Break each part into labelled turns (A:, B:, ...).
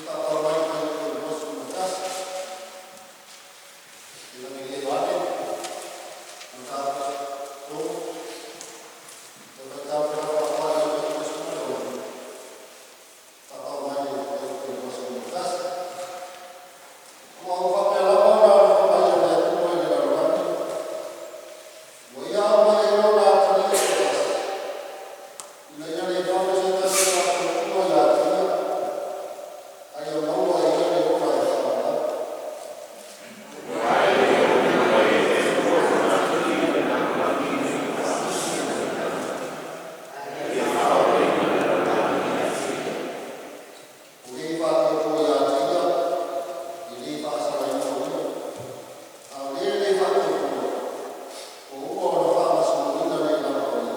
A: Faapau mai le Fuaiupu 21. Ioane Mataupu 3. Toe faitau le aofai o le 26, faapau mai le fuaiupu 21. Ua ou faapea lava ona alofa mai le Atua i le lalolagi, ua Ia aumaia ai Lona Atalii e toatasi, ina ia le galo se tasi o faatuatua ia te Ia, a ia maua e ia le ola e faavavau. O e faatuatua ia te Ia, e le faasalaina o ia, a o le le faatuatua, ua uma ona faamasinoina nei lava o ia,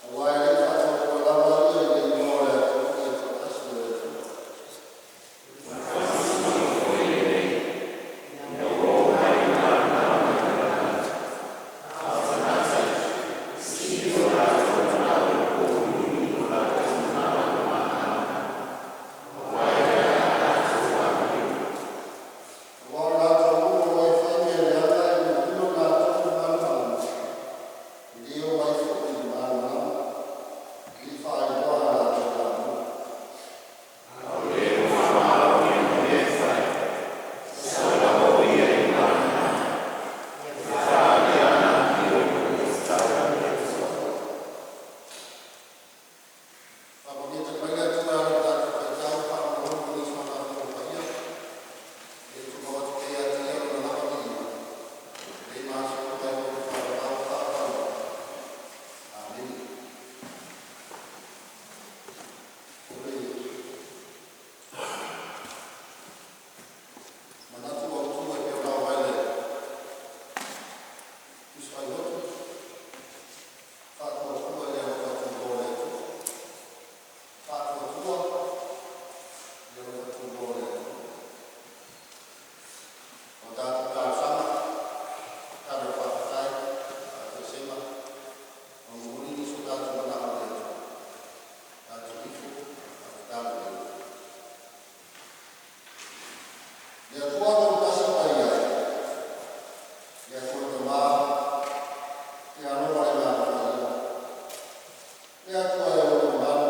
A: aua e le i faatuatua lava ia i le Igoa o le Atalii e toatasi o le Atua. Aua o latou uma o e fai mea leaga e ilotilo latou i le malamalama, e le omai foi i le malamalama, ne i faailoa a latou amio. Faamanuia tele mai le Atua e ala i le tatou faitau faalogologo i nisi o Lana Afioga Paia. E tumau atu pea ia te Ia Lona lava viiga e masalo ai ona faavavau faavavau. Amene. O le manatu autu e pei ona aumai e le Tusi Fai Loto, “Faatuatua i le Alofa Tunoa o le Atua.” Faatuatua i le Alofa Tunoa o le Atua. O tatou talosaga, tatalo e faafetai, faatoesega ma momoli nisi o tatou manaoga i le Atua, tatou ifo ma tatalo i le Atua. Le Atua Toatasi Paia e, le Atua le Tama, le Alo ma le Agaga Paia, le Atua e ono mamalu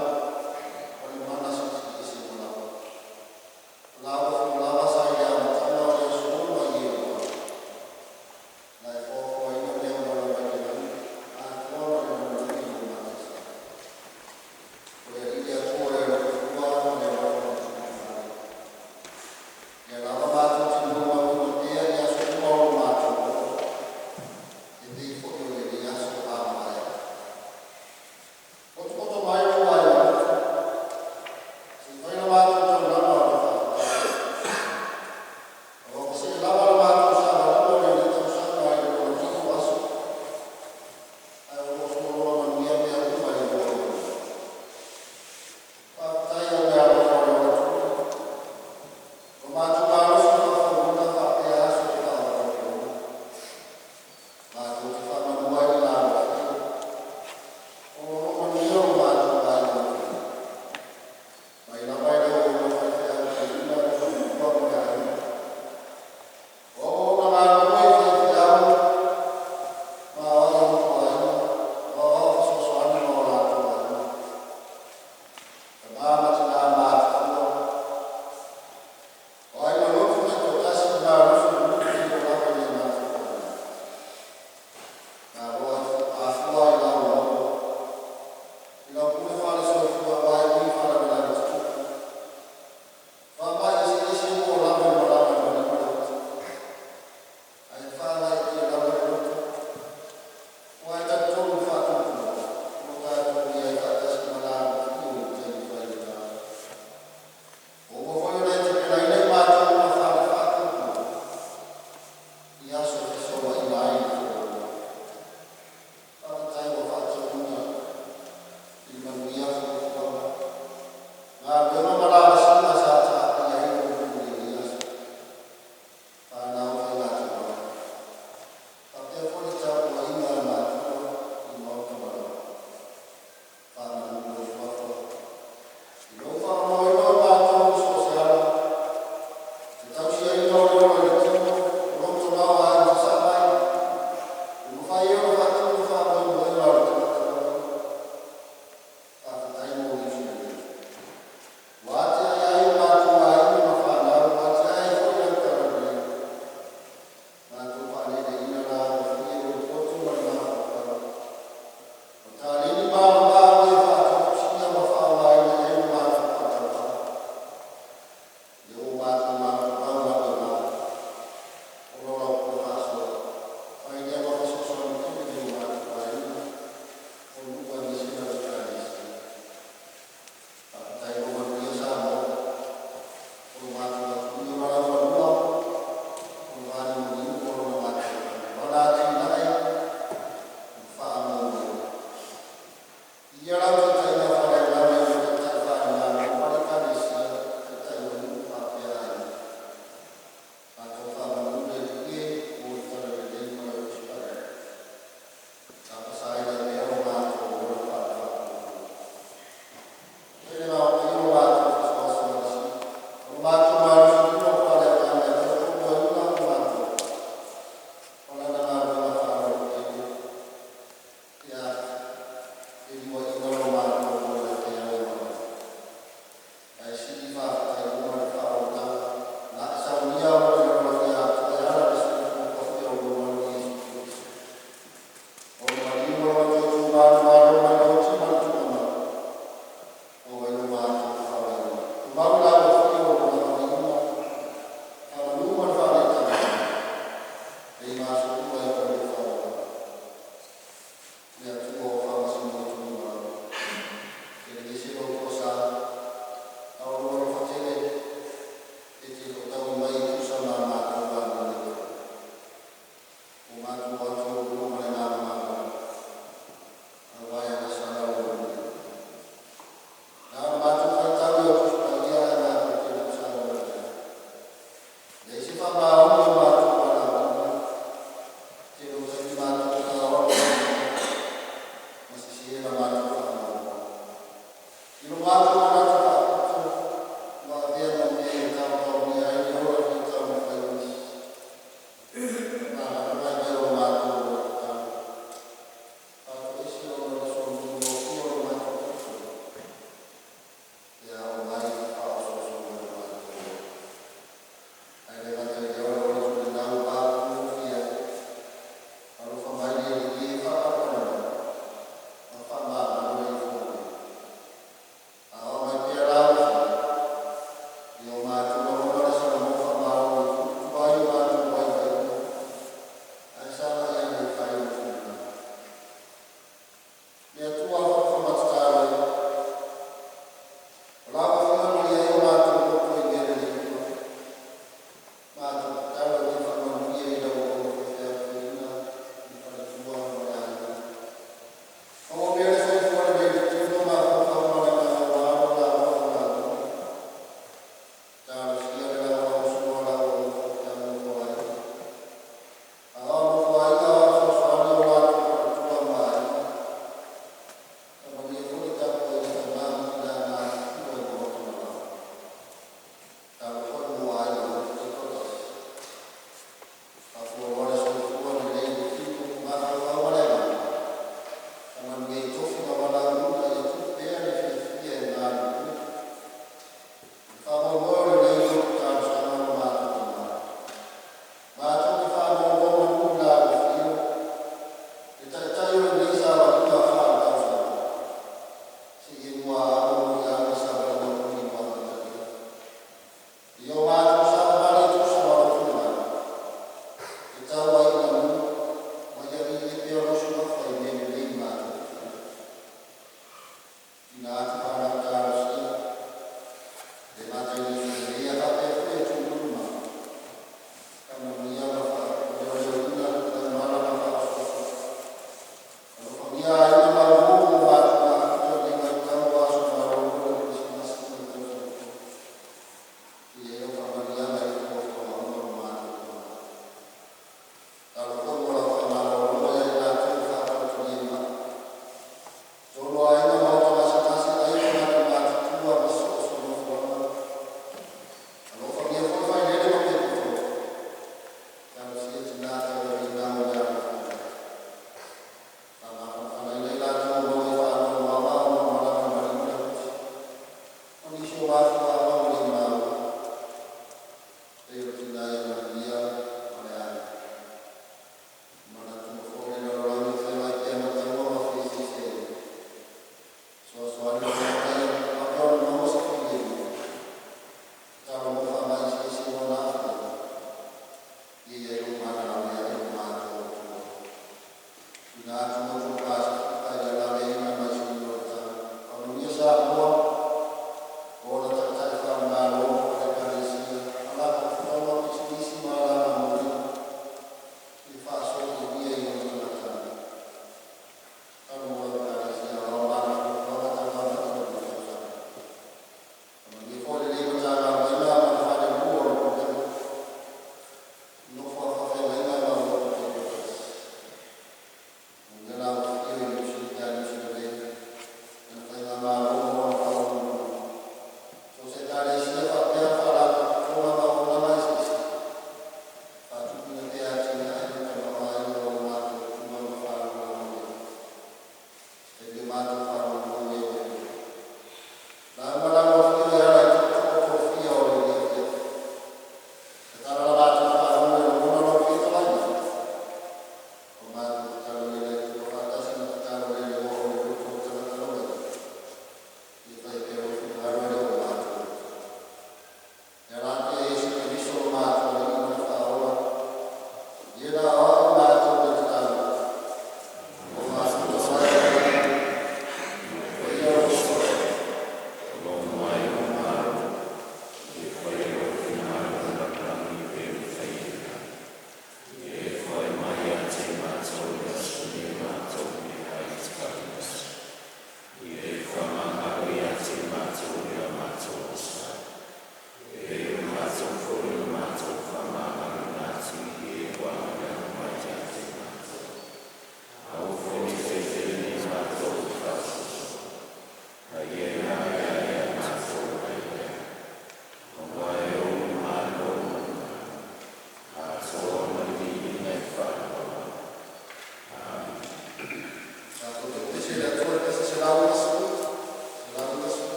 A: ma le mana silisili ese ua lava, o La oulua sa i le amataga o le aso ma ie ua alu, na e foafoaina mea uma lava i le lagi atoa ma le lalolagi i ou matasiga. O le Alii le Atua o le alofa fua ma le alofa matumatumale, lea lava matou te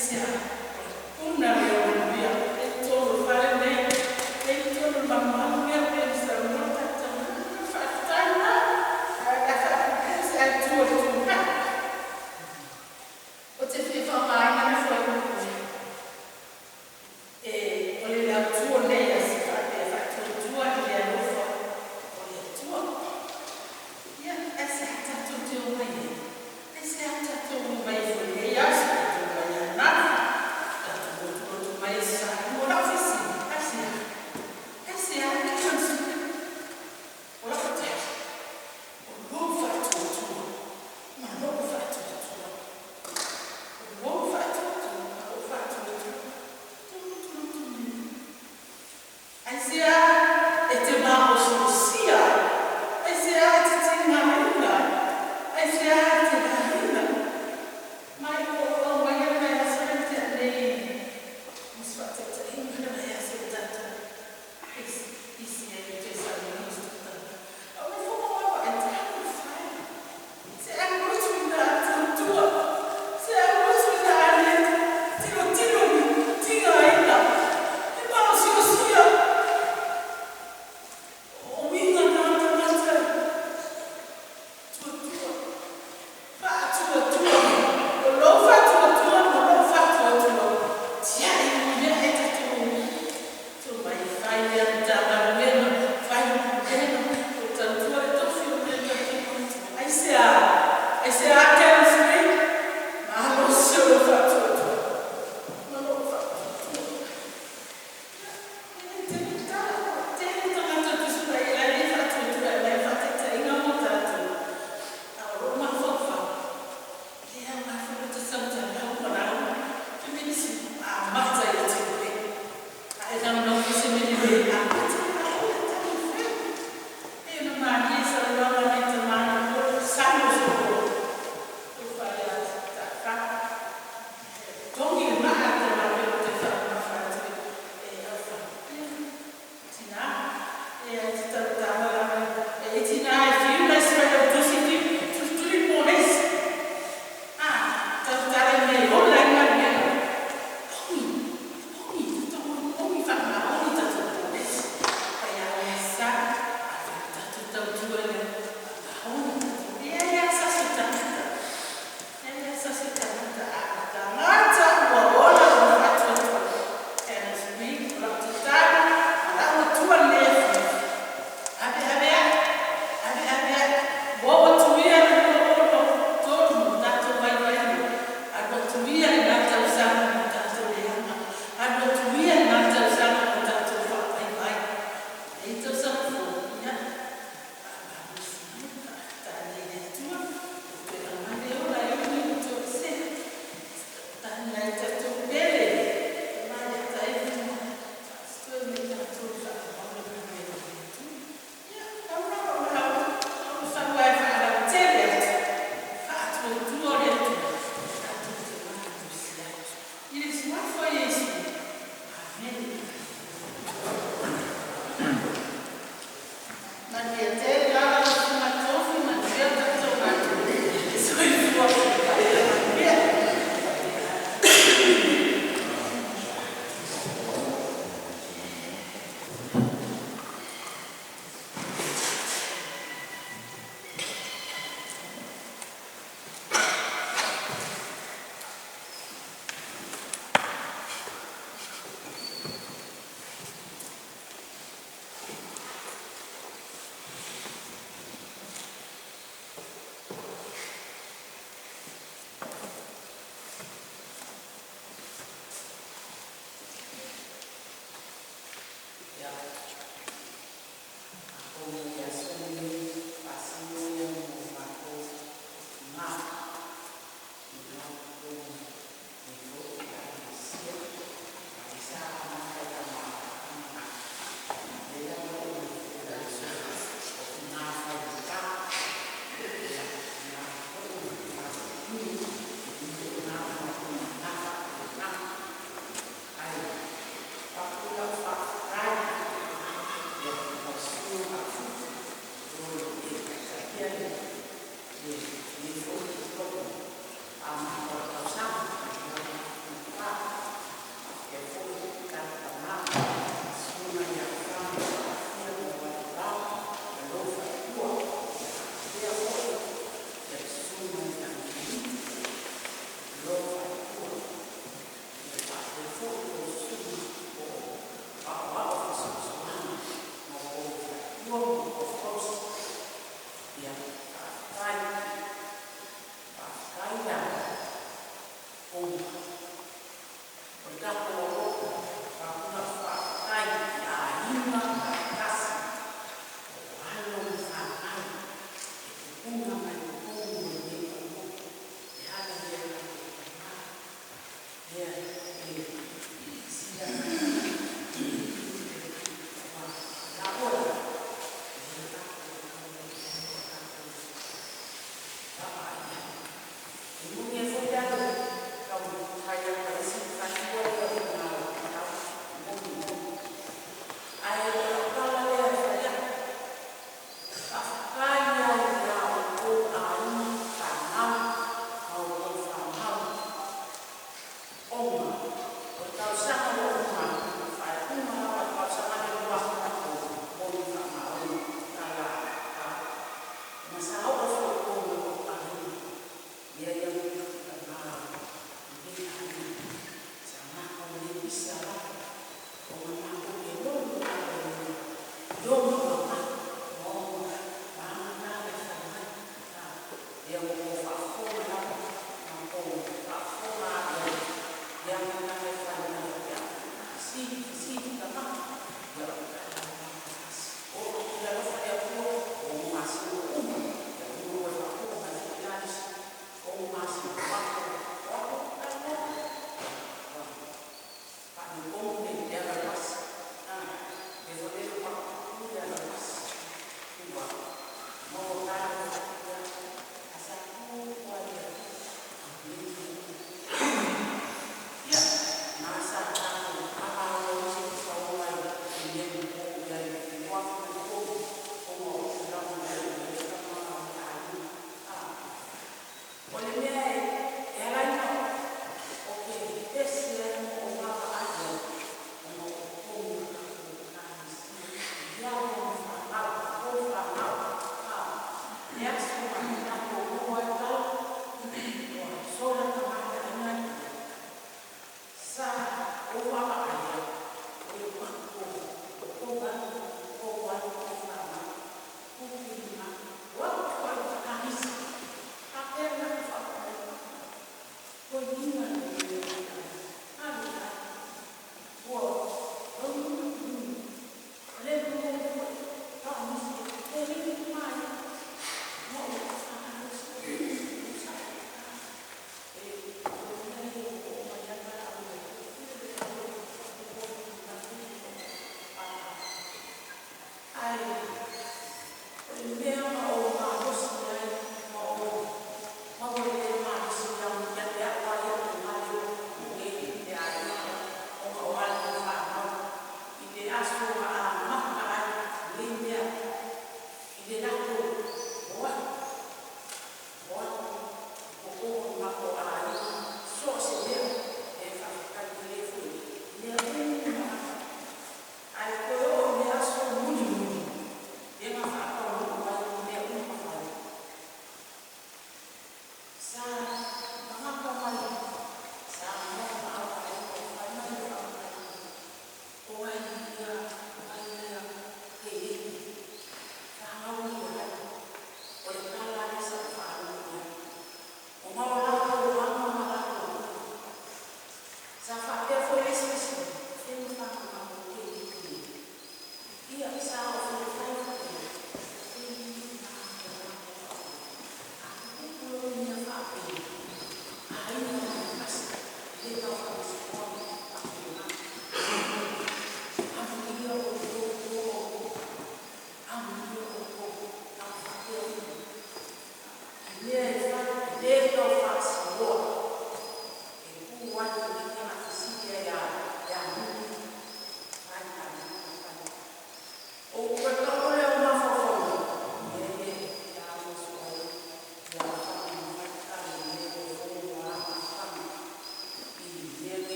B: Aisea? O le puna lea o manuia e i totonu o le fale lenei, e i totonu o le malumalu lea pei ona saunoa le tatou Faafetai lena. Ae o le a faapipii se ae tua i le tuanai. Ou te fia faaaogaina le fuaiupu e o le le autu o lenei aso e faapea, Faatuatua i le Alofa o le Atua. Ia, aisea tatou te omai ai? Aisea tatou omai ai foi i lenei aso, tatou omai ananafi?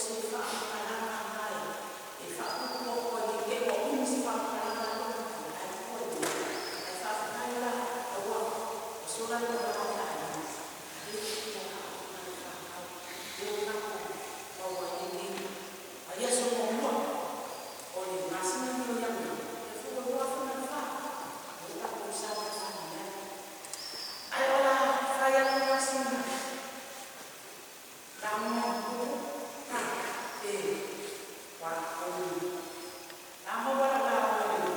B: se faamatalaga na e faaputu atu ai ne i te i ua umi se faamatalaga a lau Afioga, ae tuu ai pea. Ae faafetai la aua ua sola le tama lea a lea ua tatou maua ai lenei vaiaso muamua o le masina lenei o Ianuari lea foi ua 2004 lea ua tatou savavali ai. Ae o le a fai atu lava sina lauga puupuu pe a maua lau lauga i le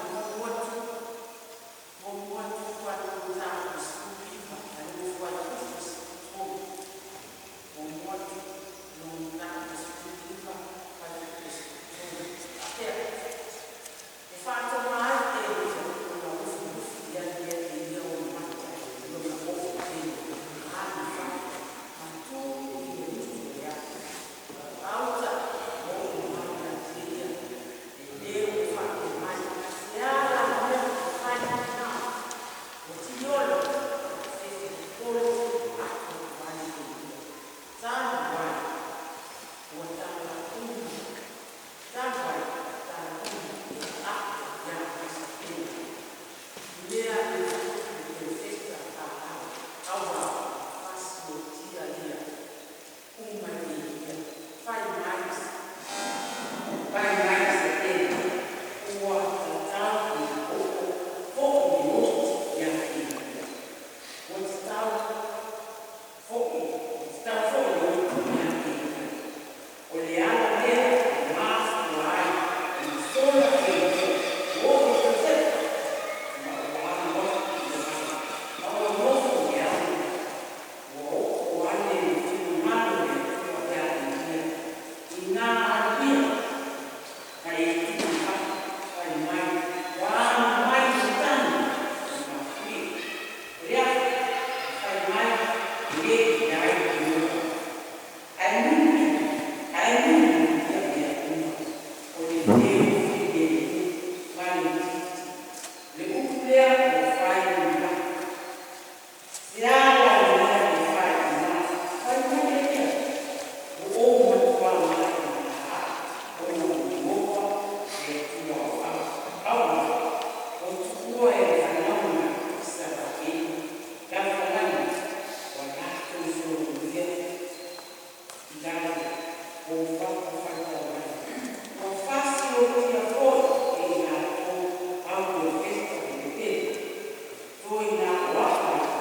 B: mumu atu alu 19 ae nofo ai i le 13, 1 Mataupu 19 fuaiupu 13 e faapea, “E faatoga ai Elia ona lufilufi ai lea e ia ona mata i lona ofu tele alu i fafo ma tu i le utu o le afi. Gauta oo mai ia te ia le leo e faapea mai, Se a la mea ua fai lena?” Ua tiliolo ma fefe popole atu ai Eliya, talu ai ua tala uma e a'a ia Iesapelu, i mea e tutupu i perofeta a Baala, auā ua fasiotia ia uma e Eliya. Fai mai Isapelu, ua tatau ona oo fo'i le oti ia Eliya. Ua tatau foi le oti ia Eliya. O le ala lea ua mafua ai ona sola Eliya ua oo i perofeta ma ua alu atu i lalo ma ua nofo i le ala. Ua oo ane le finagalo o le Atua ia Eliya ina alu ia ma e tuu i fafo, fai mai ua alu mai le tagi i mafuie o le afi, ma fai mai e le i ai le oti. Ae mulimuli ia mea uma o le leo filemu ma le itiiti, le upu lea ua fai muliai. Se a la le mea e fai i ina? Fai mai Eliya, Ua ou matuā malamalama ona o Iehofa le Atua o aua ua tuua e le fanauga a Isaraelu lau falai, ua latou solomulia i lau ou fatafaitaulaga, ua fasiotia foi e i latou au perofeta i Betela, toe na o a'u lava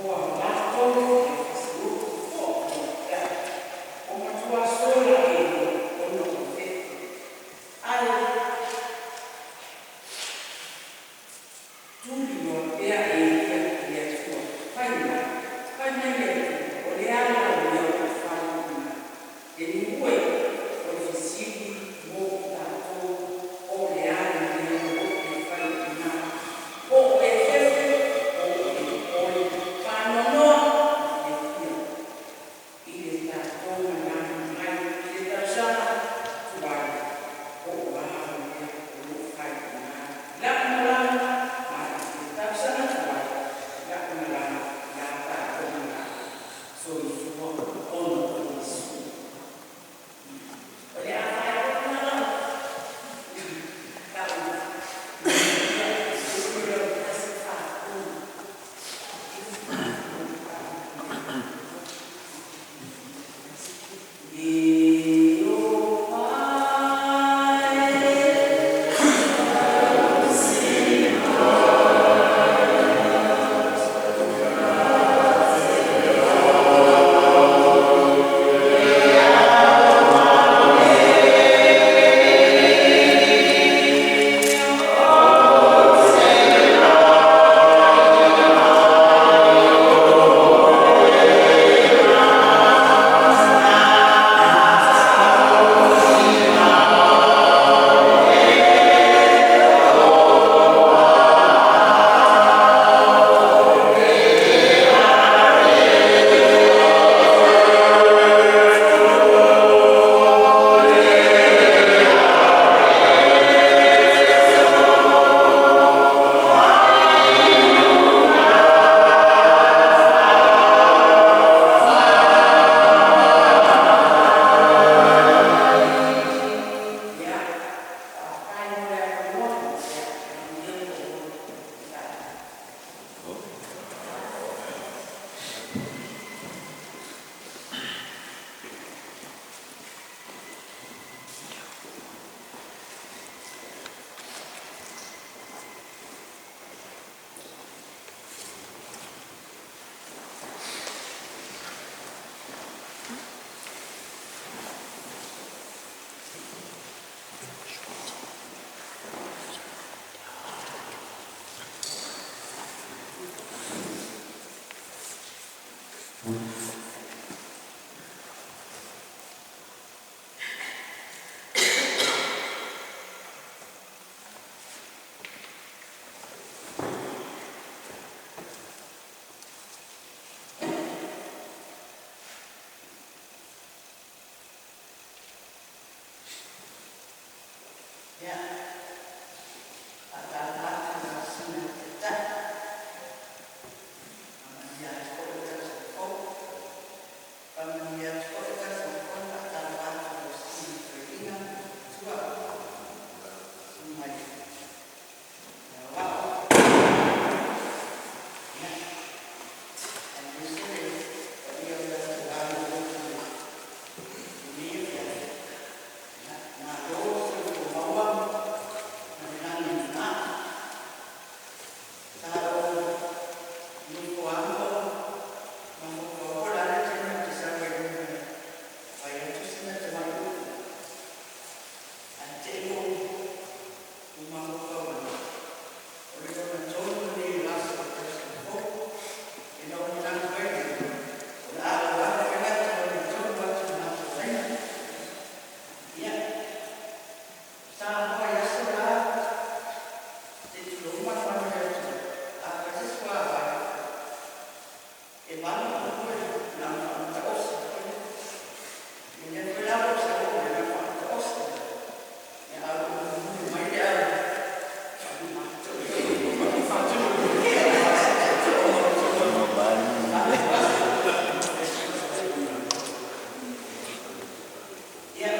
B: ua latou fia fasioti foi ia te a'u.” Ua matuā sola Eliya ona ua fefe ae tuliloa pea Eliya i le Atua, fai mai, Fai mai le Atua, o le a lau mea ua fai i ina? Le niue o le fesili mo i tatou, o le a le mea ua e fai i ina? Po o e fefe, po o e popole, faanoanoa ma fiafia i le tatou malaga mai i le tausaga tuai, po o a mea o lo o fai i ina i lau malaga mai i le tausaga tuai lau malaga la tatou malaga. Soifua ona o Iesu. O le a faailoa lau lau 11 43. Ieova e.
C: Ia, faatalofa atu i lau Susuga i le Taitai, faamanuia atu foi le tausaga fou. Faamanuia atu foi le tausaga fou ma faatalofa atu i lau Susuga i le Toeaina ma le faletua, le Susuga i le Aoao, ia, aemaise le paia o tatou ao i lenei afiafi. Ia, malo le soifua maua ma le lagi e mama. Sa ou nofo lava ma ou mafaufau po o le a le taimi ou te sau ai i luma e fai atu sina tamai upu. Ae te i ua ou mafaufau ane, o le lona tolu lenei o aso o le tausaga fou. Ina ou manatu ai lea, o le a lauafa foi le ata lona tolu atu i le matou laina. Ia, Samoa i aso la, se i tulou le malumalu o le Atua, a fai se suavai, e malu puupuu na ona faagata osi foi lea. Ia lea foi la ua ou sau ai na ona faagata osi lava, ia ae ua ou mulimuli mai le au Ia,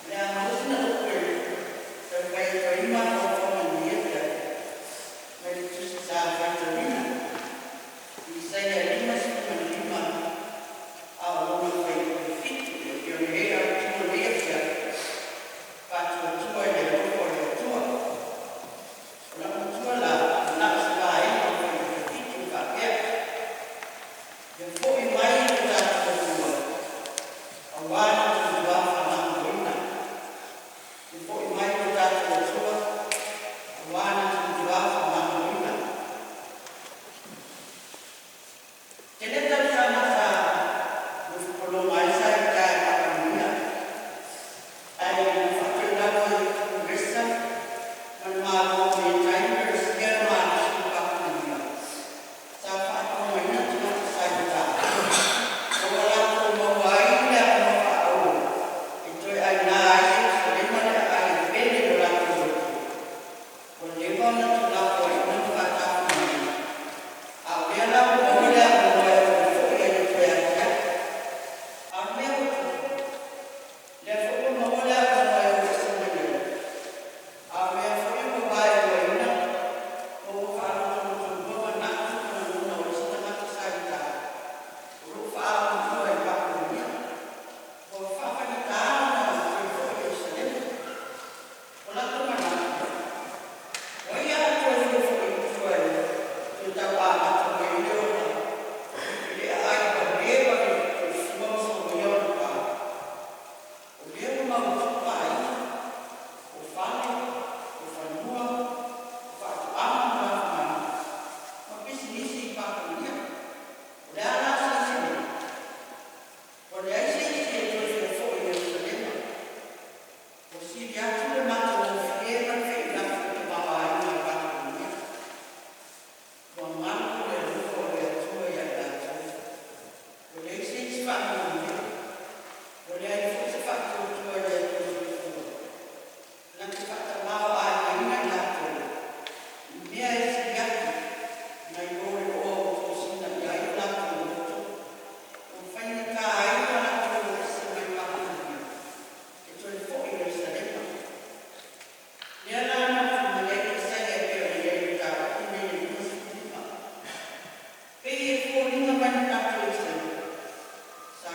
C: o le a maua sina upu e taumafai atu ai ni mafaufauga i lenei afiafi mai le Tusi sa faitauina, Isaia 55 a o lona fuaiupu 7, e pei ona i ai le autu o lenei afiafi, Faatuatua i le Alofa o le Atua. O lau matua la, na o se vaega o le fuaiupu 7 e faapea, ia foi mai lo tatou Atua, auā le Tulafono faamagaloina. Ia foi mai lo tatou Atua, auā le Tulafono faamagaloina. Tele tausaga sa nofo pologa ai sa i uta i Papelonia, ae na faatoilalo ai e Kuresa ma le Malo o Metai ma Peresia le malosi o Papelonia, sa faataumaina tagata sa i uta, ma ua latou maua ai le avanoa faaauro e toe aina ai Ierusalema le aai e pele i o latou loto, ua leva ona tuulafoaiina ma faatafagoina. A o lea la ua maua le avanoa e toe foi ai e toe atiae. A o le mea ua tupu, lea foi ua maua le avanoa e o ese mai ai, a o lea foi ua vaeluaina ma ua faalotolotolua manatu ma lagona o isi tagata sa i uta o lo o faaaumalua i Papelonia. Ua faafaigata ona toe foi i Ierusalema. O latou manatu, o ai a toe fia foi i tua e toe tau amata mai ai le olaga i le aai ua leva ona toe sua ma solia ona pa? O lea ua mautu aiga, o fale, o fanua, o faatoaga ma lafumanu, ma pisinisi i Papelonia. O le a la se isi mea? Ua leai se isi e toe fia foi i Ierusalema. Ua sili atu le matagofie ma le feilafi o le tamaoaiga i Papelonia. Ua malu le alofa o le Atua ia i latou. Ua leai se isi faamanuia, ua leai foi se faatuatua i le Atua soifua na te faatamāo'aigaina i latou i mea e sili atu nai lo le oa ua tosina i ai o latou loto, ua faigata ai ona latou o ese mai Papelonia e toe foi i Ierusalema. Lea la na usu mai ai Isaia e pei ona i ai le mataupu lenei le 55. Pei e foliga mai le manatu o Isaia sa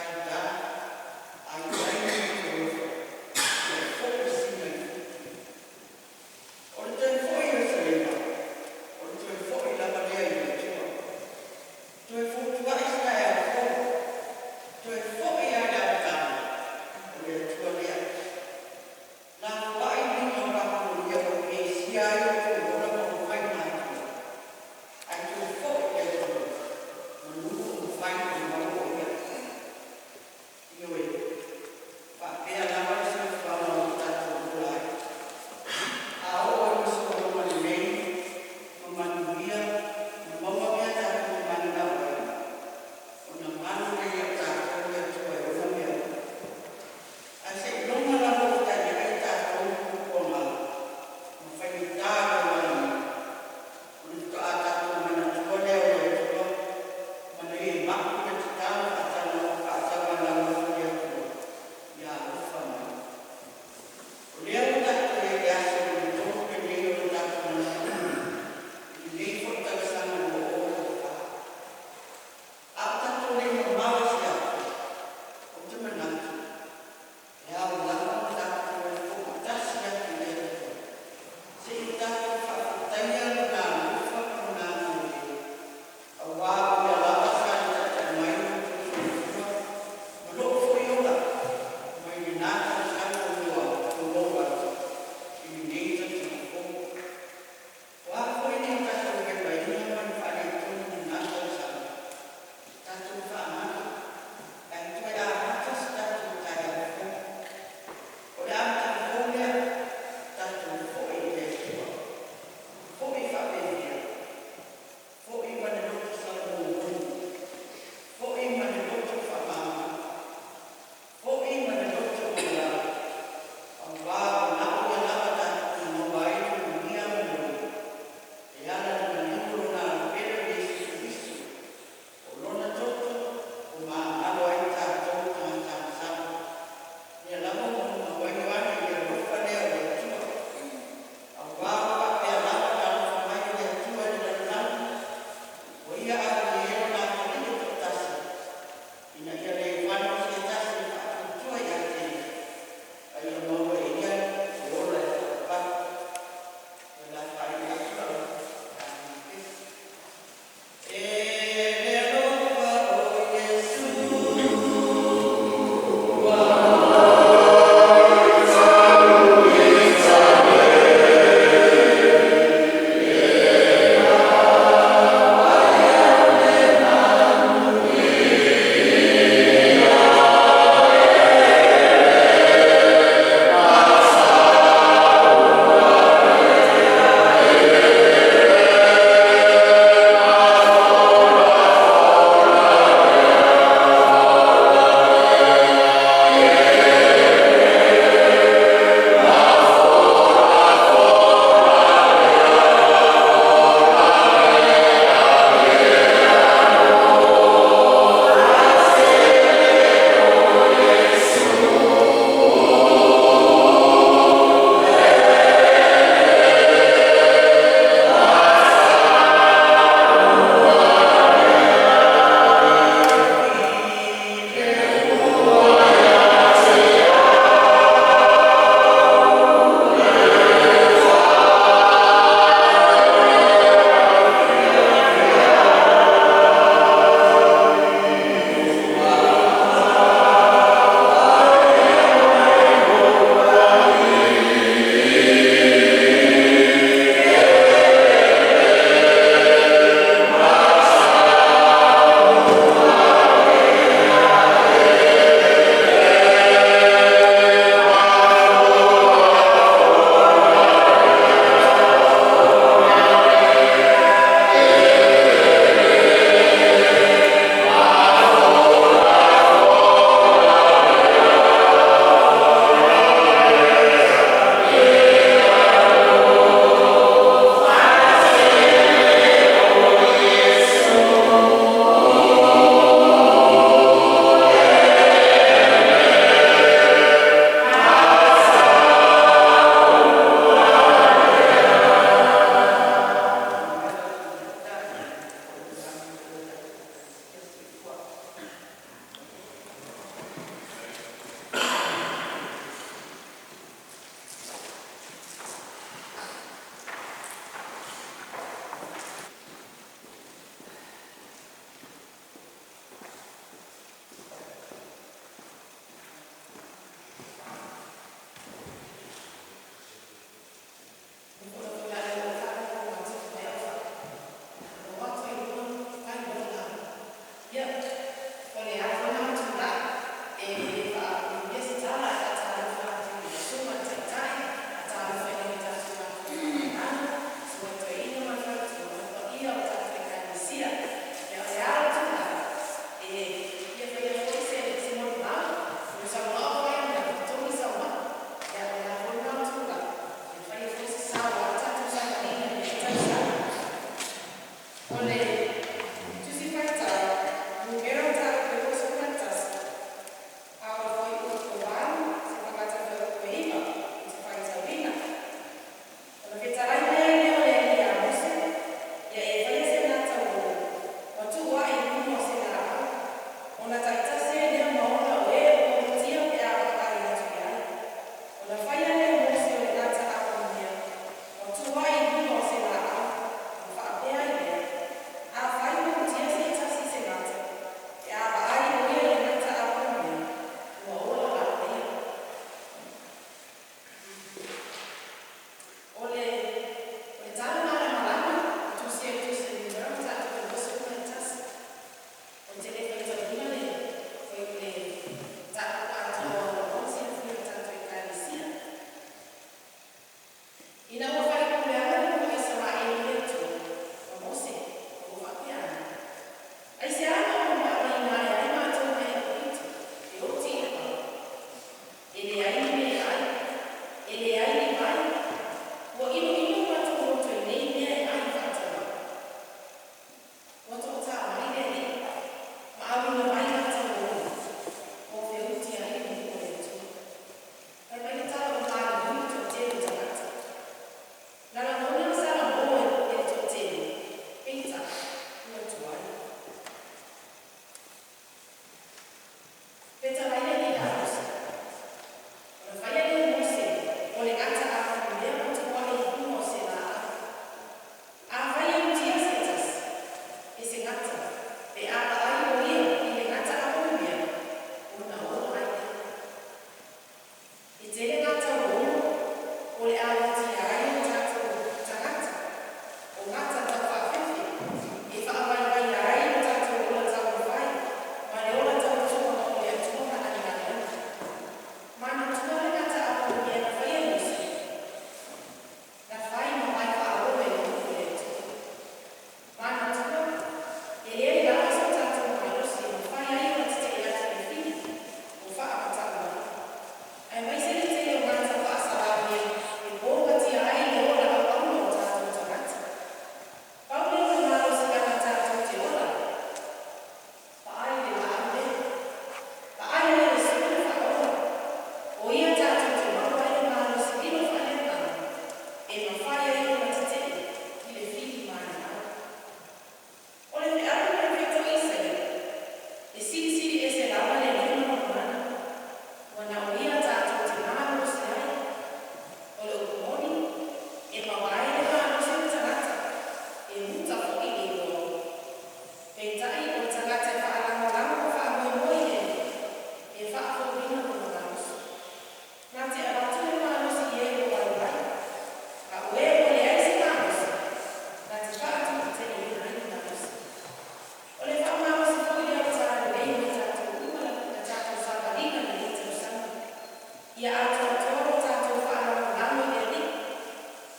B: Ia atoatoa lo tatou faalagolago i le Alii,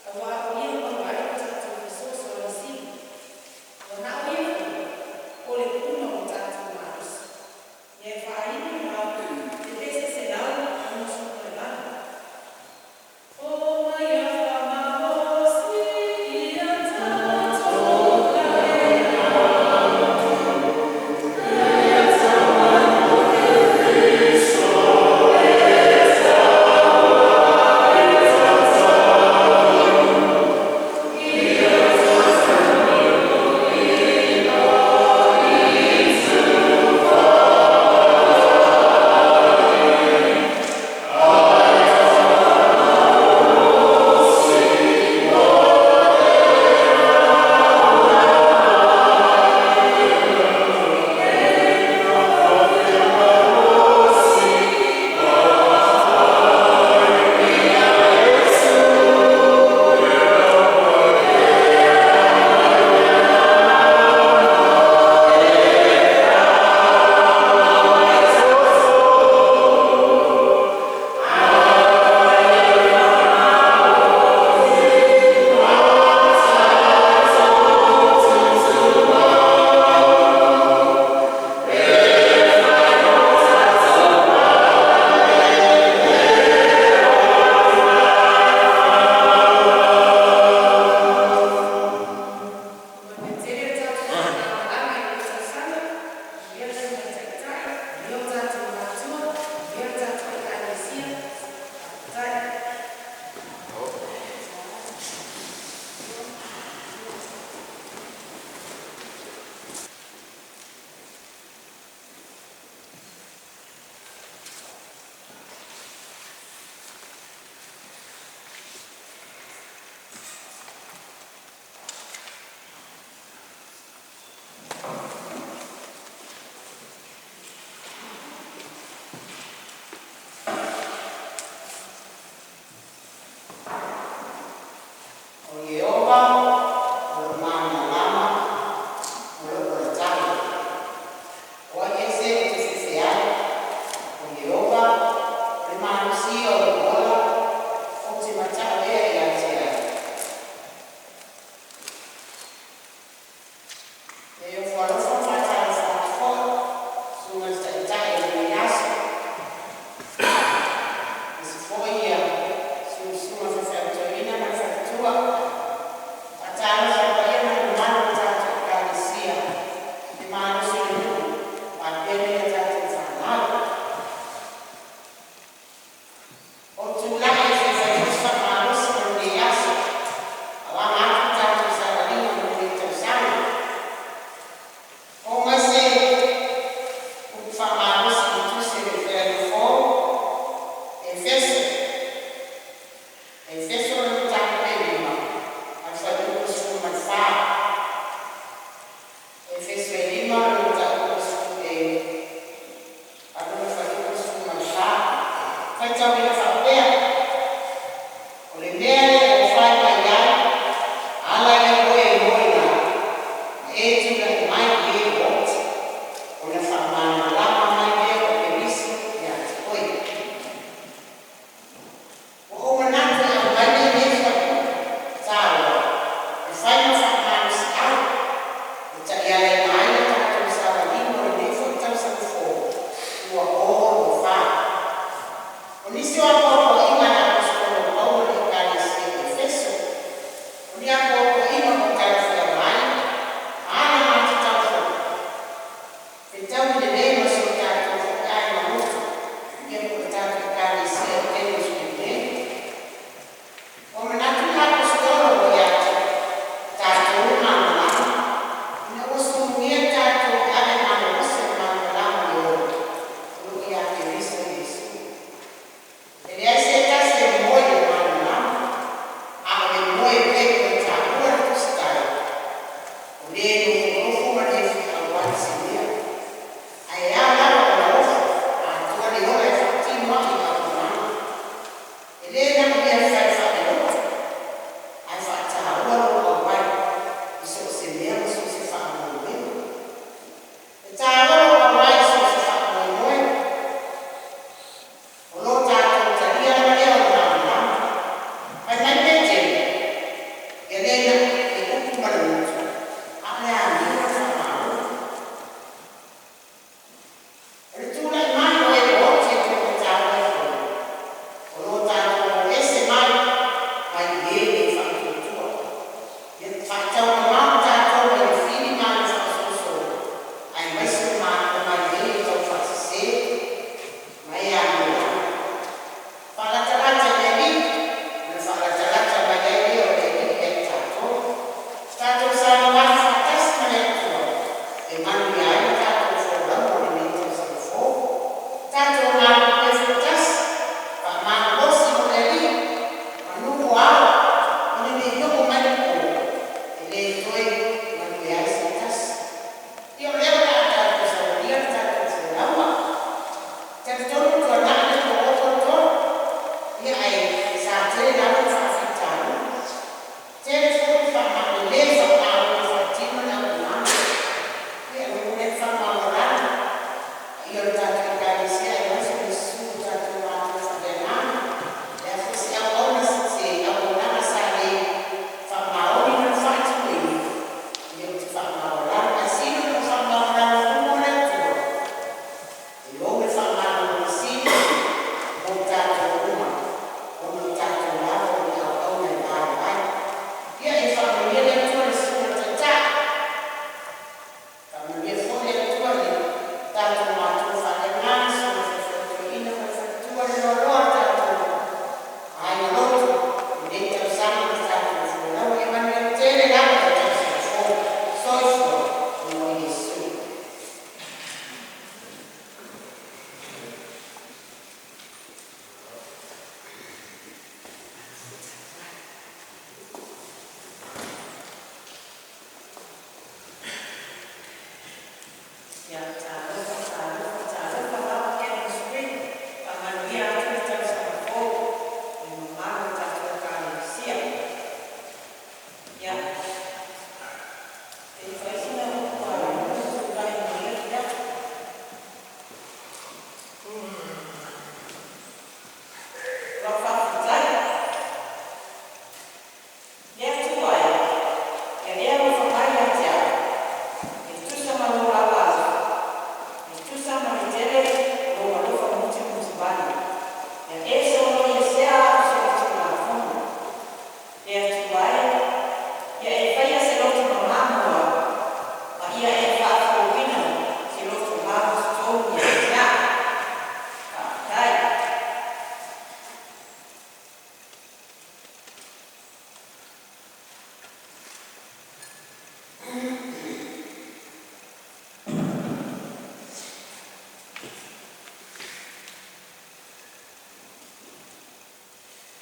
B: auā o Ia e maua ai lo tatou fesoasoani sili. Ua na o Ia foi o le puna o lo tatou malosi. Ia e faainu le pese 168. O mai fa'amalosi ia tatou Manuia tele le tatou faigamalaga i lenei tausaga. Manuia le Susuga i le Taitai, manuia o tatou matua, manuia le tatou Ekalesia. Faafetai.
C: O Ieova o lou malamalama ma lou olataga. O ai ese ou te fefe ai? O Ieova, o le malosi ia o lou ola, ou te mata'u ea ia te ai? E ofo alofa ma faatalofa atu foi i susuga i le Taitai o lenei aso, aemaise foi susuga i faifeau toeaina ma le faletua. Faatalofa i le paia ma le mamalu o le tatou Ekalesia i le malosi o le nuu faapea nai a tatou fanau. Ua ou tulai e fia fai foi se faamalosi mo lenei aso auā atu le tatou savaliga mo lenei tausaga. Oo mai se upu faamalosi i le tusi a le Feagaiga Fou, Efeso, Efeso o le mataupu e 5 a le fuaiupu 14. Efeso e 5 o le mataupu e aluga i le fuaiupu 14, faitauina faapea: “O le mea lea ua fai mai ai, ala ia oe e moe ai, ma e tulai mai i e ua oti, ona faamalamalama mai lea o Kerisi ia te oe.” Ua ou manatu e aumai lenei fuaiupu taua e fai ma faamalosiau e taialaina ai le tatou savaliga o lenei foi tausaga fou 2024. O nisi o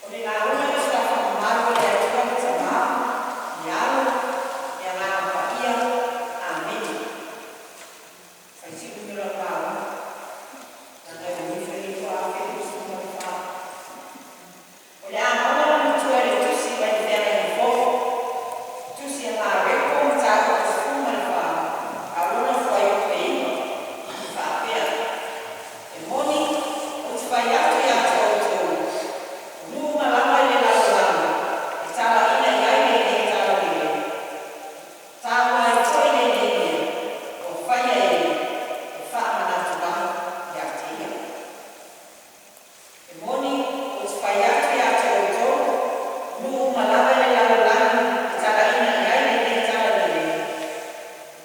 D: O le lauga i le Suafa mamalu o le Atua le Tama, le Alo, le Agaga Paia. Amene. Faitino lau lauga, leaga e ui foi le 2024. O le a maua le matua i le tusi mai le Feagaiga Fou, tusi a Mareko mataupu 14, a o lona fuaiupu e 9, e faapea: E moni, ou te fai atu ia te outou, o nuu uma lava i le lalolagi e talaina i ai lenei tala lelei, taua ai foi lenei mea ua faia e ia e faamanatu ai ia te ia. E moni, ou te fai atu ia te outou, o nuu uma lava i le lalolagi e talaina i ai lenei tala lelei,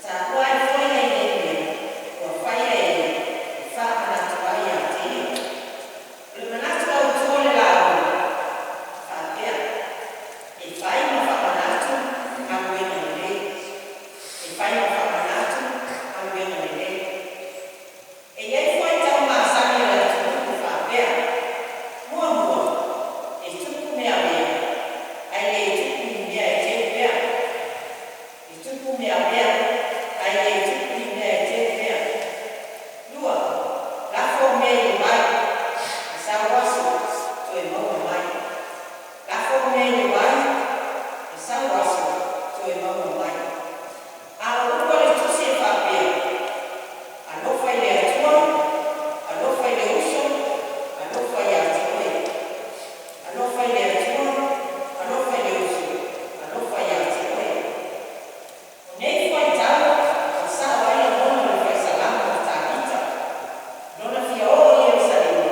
D: taua ai foi lenei mea ua faia e ia e faamanatu ai ia te ia. O le manatu autu o le lauga, faapea: e fai ma faamanatu galuega lelei. E fai ma faamanatu galuega lelei. E i ai fuaitau masani a le atunuu e faapea: muamua, e tupu meamea, ae le tupu ni mea e teu pea. E tupu meamea, ae le tupu ni mea e teu pea. Lua, lafo mea i le vai, e sau aso, toe maua mai. Lafo mea i le vai, e sau aso, toe maua mai. A o upu a le tusi e faapea: alofa i le Atua, alofa i le uso, alofa ia te oe. Alofa i le Atua, alofa i le uso, alofa ia te oe. O nei fuaitau ua sao ai lagona o le fai salamo o Tavita. Lona fia oo i Ierusalema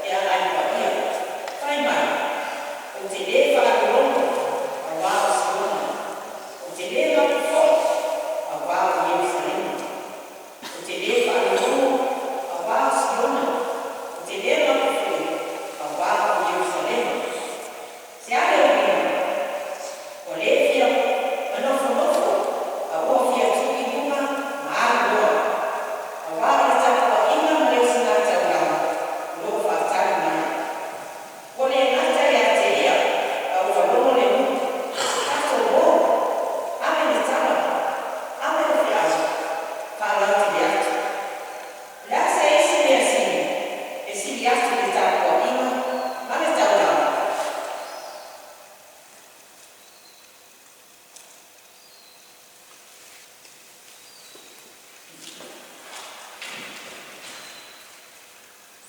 D: e agai paia. Fai mai, ou te lē faalologo auā o Siona. Ou te lē mapu foi auā o Ierusalema. Ou te lē faalologo auā o Siona. Ou te lē mapu foi auā o Ierusalema. Se a le uiga? Ua lē fia manofonofo a ua fia tuu i luga ma alu loa. Auā o le tapuaiga ma le osigataulaga o loo faatali mai. Ua le gata ia te ia, a ua logo le nuu. Tatou o, ave le tala, ave le feau, faalautele atu. O le a se isi mea sili, e sili atu i le tapuaiga ma le taulaga?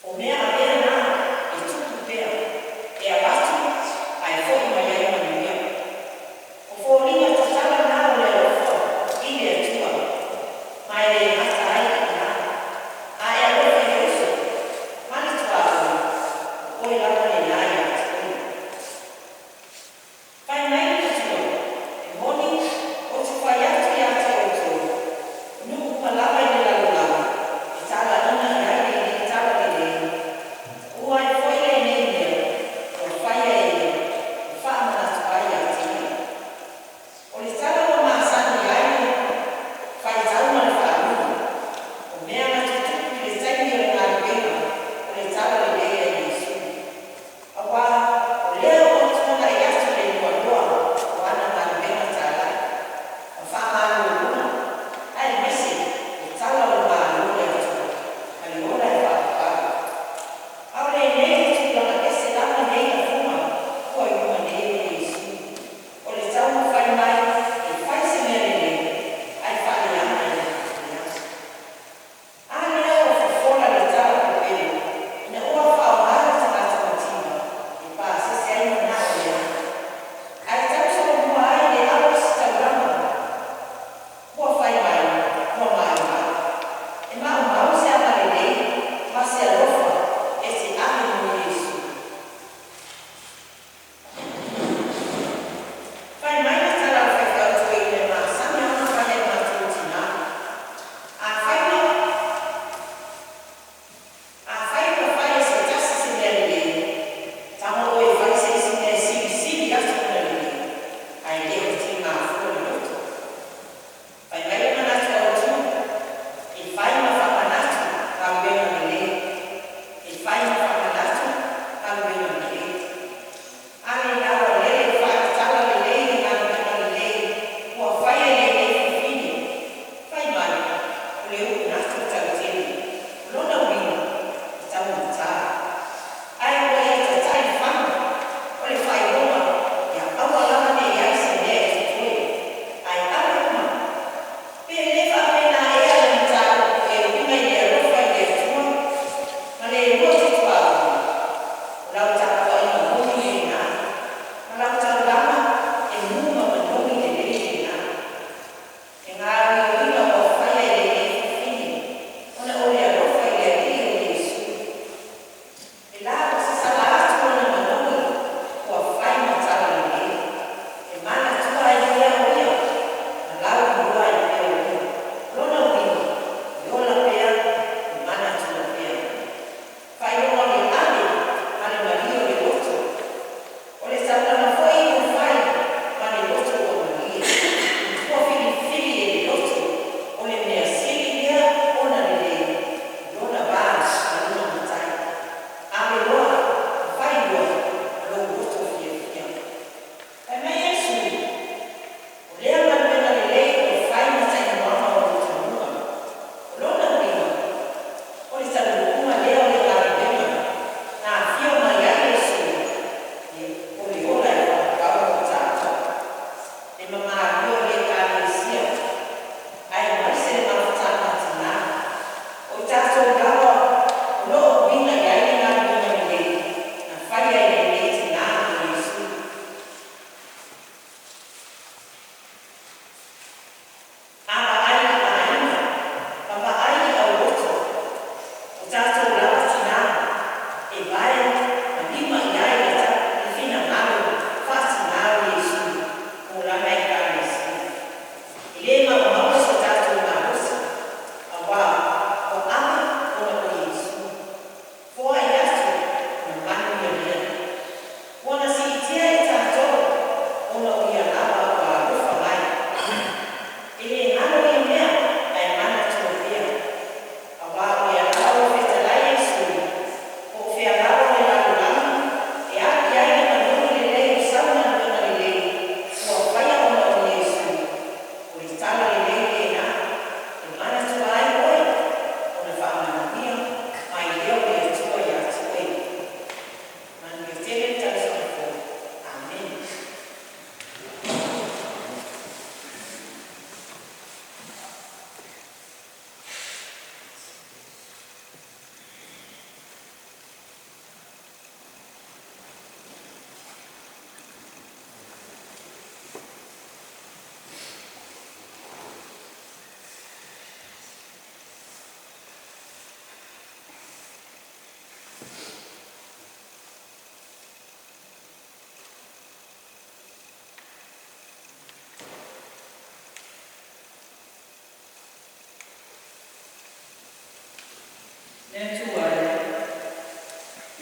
D: O mea avea na e tupu pea, e avatu ae fo'i mai ai manuia. O foliga tatala na o le alofa i le Atua, ma e lē gata ai i ina. A e alofa i le uso ma le tuaoi, o oe lava lenā ia te oe. Fai mai le Atua, e moni, ou te fai atu ia te outou, o nuu uma lava i le lalolagi e talaina i ai lenei tala lelei, ua ai foi lenei mea ua faia e ia e faamanatu ai ia te ia. O le tala ua masani ai le faitau ma le faaluga, o mea na tutupu i le taimi o le galuega o le tala lelei a Iesu.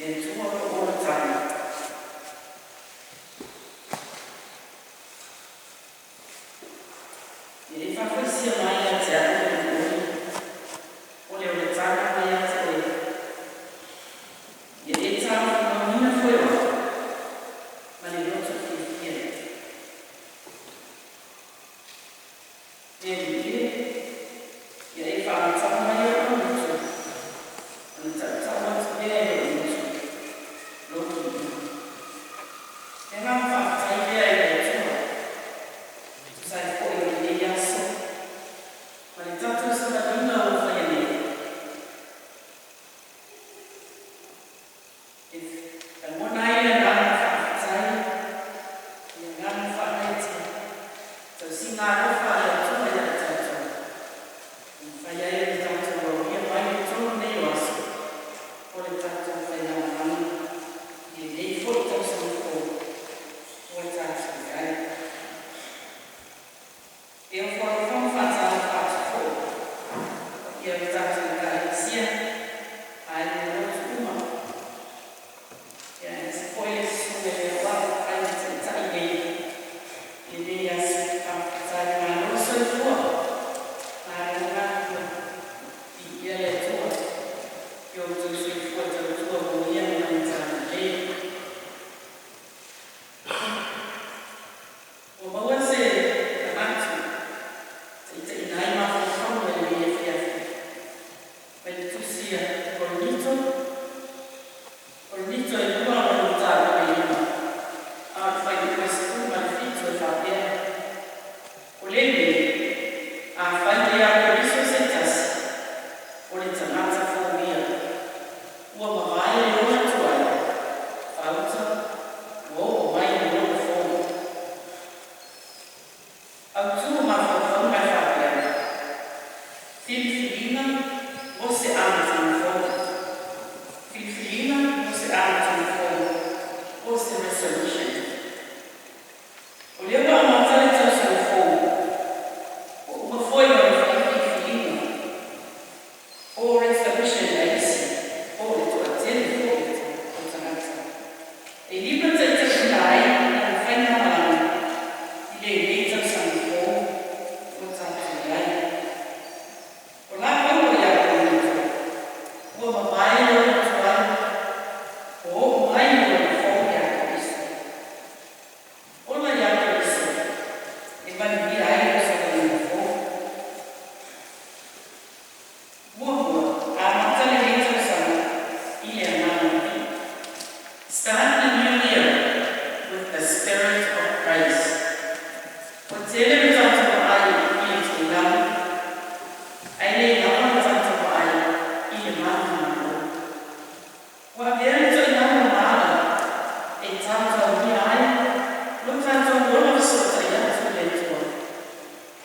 B: Le Atua o lo o olataga. E le faafoisia mai ia te au le momoli o le olataga mai ia te oe. Ia e talafimauina foi o au ma le loto fiafia. Le Alii e, ia e faamatau mai ou gutu, ona tautau atu lea e lou gutu lou viiga. Le agaga faafetai lea i le Atua e tusa ai foi o lenei aso ma le tatou savaliga ua faia nei. E lagona ai le agaga faafetai ma le agaga faagaeetia i tausiga alofa a le Atua ia i tatou, ua mafai ai ona tatou aulia mai i totonu nei o aso o le tatou faigamalaga i lenei foi tausaga fou ua tatou i ai. E ofo alofa ma faatalofa atu foi i paia o le tatou Ekalesia, aiga lotu uma, aemaise foi le Susuga i le Aoao e fai ma Taitai nei i lenei aso. Faafetai, malo le soifua, malo galulue. Viia le Atua i o outou soifua tautua molia ma Lana talalelei. Ua maua se manatu e taitaiina ai mafaufauga i lenei afiafi mai le tusi a Korinito, Korinito e lua lona mataupu e lima, a o le fuaiupu e 17 e faapea, O le mea, afai ua ia Keriso se tasi, o le tagata fou ia, ua mavae le ola tuai, fāuta ua oo mai le ola fou. Autū o mafaufauga e faapea, Filifiliga mo se amataga fou. Filifiliga mo se amataga fou po o se resolution. O lea ua amata le tausaga fou, ua uma foi ona fai filifiliga po o resolution a isi po o le toatele foi o tagata e limataitaiina ai lana faigamalaga i lenei tausaga fou ua tatou i ai. O la Paulo ia Korinito, ua mavae le ola tuai, ua oo mai le ola fou ia Keriso. Ola ia Keriso e manuia ai lou savaliga fou. Muamua, amata lenei tausaga i le agaga pipii. Start the new year with the spirit of praise. Ua tele le tatou vaai i le toilalo, ae le lava le tatou vaai i le manumalo. Ua avea le toilalo ma ala e tautaulia ai lo tatou ola fesootai atu i le Atua.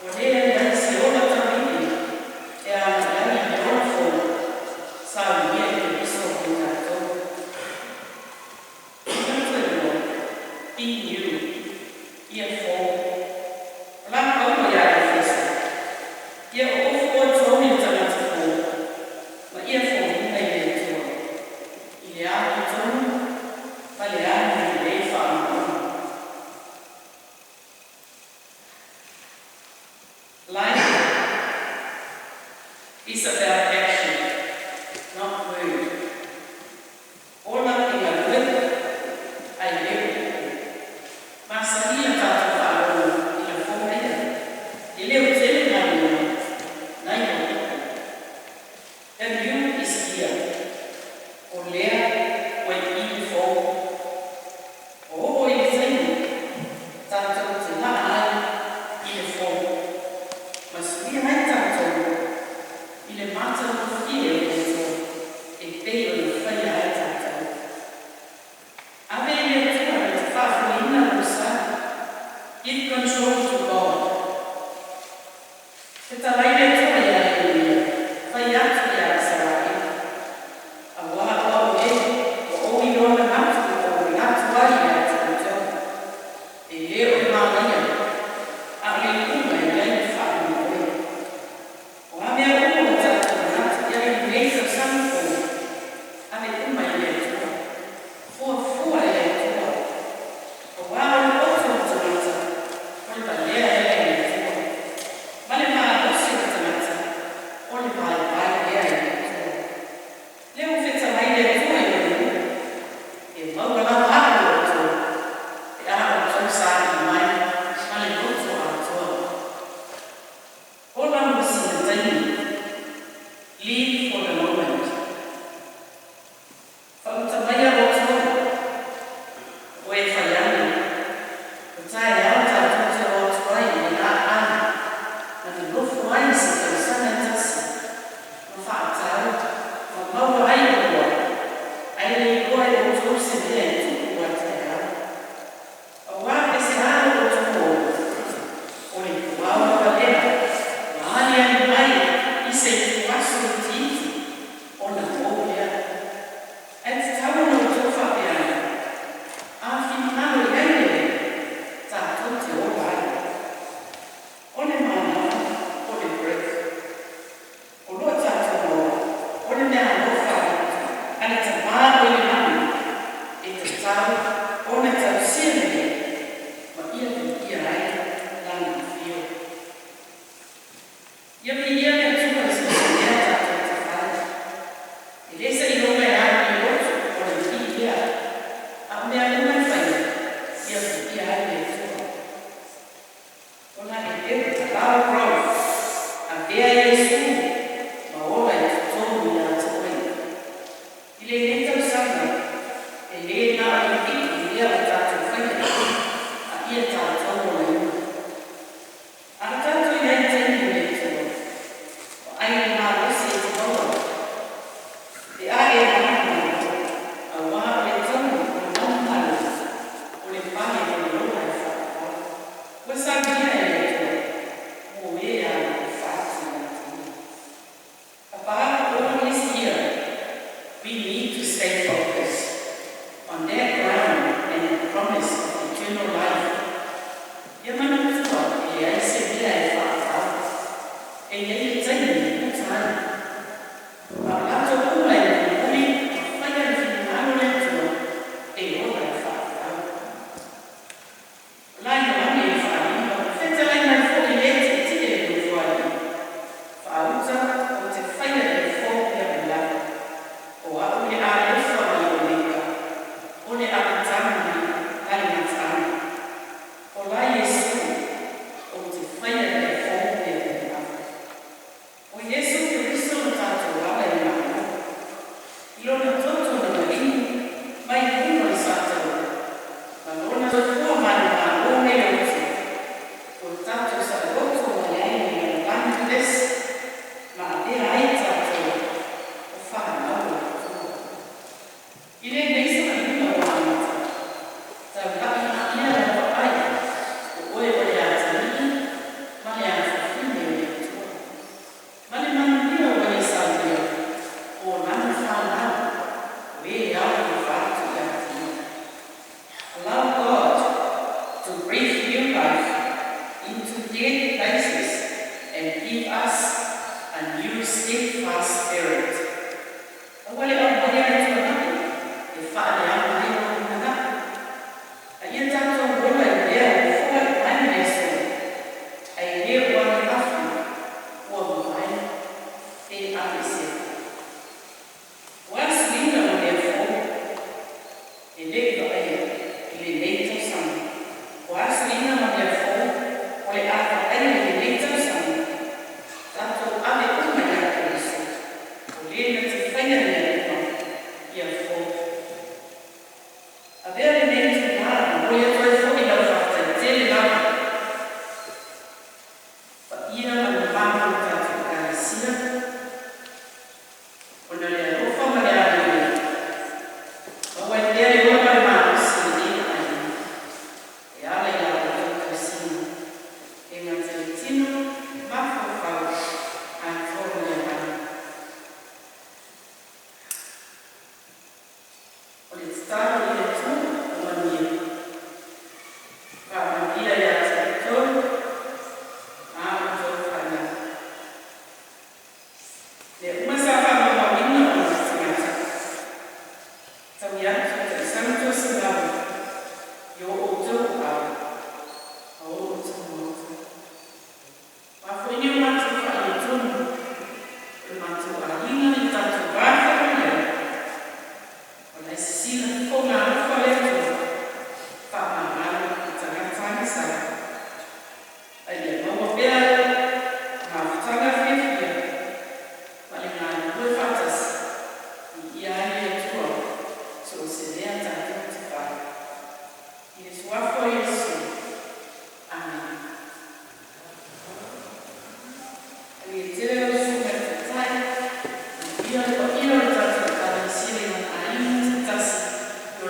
B: Ua leai ai se ola tauivi e agai ai i le ola fou sa aulia e Keriso mo tatou. Manatu e lua, Be new, ia fou. O la Paulo iā Efeso, Ia oofo otou i le tagata fou, ma ia foliga i le Atua, i le amiotonu ma le agalelei faamaoni. Life is about action, not word. Ola e galue, ae le o upu. Masani la tatou faalogo i lafoga ia, e le o tele galuega nai lo upu. The new is here. O lea ua i i le fou. Ua oo i le taimi tatou te laa ai i le fou ma suia ai tatou i le matagofie o le Atua e pei ona faia ai tatou. Ave i le Atua na te faafoeina lou sa. Give control to God. Fetalai le Atua iā Ieremia, Fai atu iā Isaraelu, auā o au nei se mea e tupu a taeao. Auā pe se a lo outou ola, o le puao lava lea ua aliali mai i se ituaso itiiti ona mou lea. Ae tatau ona outou faapea ane, A finagalo i ai le Alii, tatou te ola ai. O le manava o le breath o lo o tatou maua, o le meaalofa a le Tamā o i le lagi, e tatau ona tausia lelei ma ia viia ai Lana afio. Ia viia le Atua i so o se mea tatou te fai. E le seiloga e alu i le lotu ona vii lea, a o mea uma e faia, ia viia ai le Atua. Ona e leva allow growth, avea Iesu ma ola i totonu ia te oe. I lenei tausaga, e le na o le vii i mea o tatou faia, a ia tatou olaina. A tatou i ai i taimi o le Atua, vaai i le malosi e te maua pe a e manumalo, auā o le taui o le manumalo, o le pale o le ola e faavavau. Ua saunia e le Atua mo e ana e faatu ia te Ia. Above all this year, we need to stay focused on that ground and the promise of eternal life. Ia manatua e leai se mea e faavavau, e i ai le taimi e puta ai. A o latou uma e mulimuli ma faia le finagalo o le Atua, e ola e faavavau. O la Ioane i le faaaliga ua fetalai mai foi i le tietie i le Nofoalii, Faauta ou te faia mea fou mea uma lava. O au le Alefa ma le Omeka, o le amataga ma le gataaga. O la Iesu, ou te faia mea fou mea uma lava. O Iesu Keriso lo tatou ala i le Malo. I lona toto na maligi mai luga o le saataua, ma lona soifua manumalo mai le utu, ua tatou saoloto mai ai mai le lalolagi pepesi, ma avea ai tatou o fanau a le Atua. I lenei savaliga ua amata, taulai ia lau vaai, o oe o le atalii ma le afafine o le Atua. Ma le manuia ua e saunia, o Lana fanau, o e ao i le fatu ia te Ia. Allow God to breathe new life into dead places and give us a new steadfast spirit. Aua le aumaia le tuanai e faaleaga ai lou lumanai. A ia tatou ola i mea ua foai mai le aso, ae le o ananafi ua mavae pe aveesea. O a suiga ma mea fou e le i vaaia i lenei tausaga? O a suiga ma mea fou o le a vaaia i lenei tausaga? Tatou ave uma iā Keriso, o le na te faia mea uma ia fou. Avea lenei itulā e momoli atu ai foi lau faafetai tele lava paia ma le mamalu o le tatou Ekalesia ona o le alofa ma le agalelei, maua ai pea le ola ma le malosi o lenei aiga e ala i la outou tausiga e gata i le tino, mafaufau, atoa ma le agaga. O le tatalo i le Atua o manuia, faamanuia ia te outou ma a outou fanau. Mea uma sa faamaumauina o matimati. Taui atu i taʻisaga 200 i o outou aao ma o outou maota. O a foi ni o matou faaletonu, o le matou aiga i le tatou va feagai ai, o la e sisila fofoga alofa le Atua, faamagalo i tagata agasala, a ia maua pea mafutaga fiafia ma le galulue faatasi, viia ai le Atua so o se mea tatou te fai. I le Suafa o Iesu. Amene. Manuia tele lau Susuga i le Taitai, manuia le paia o le tatou Ekalesia i ona aiga taitasi i o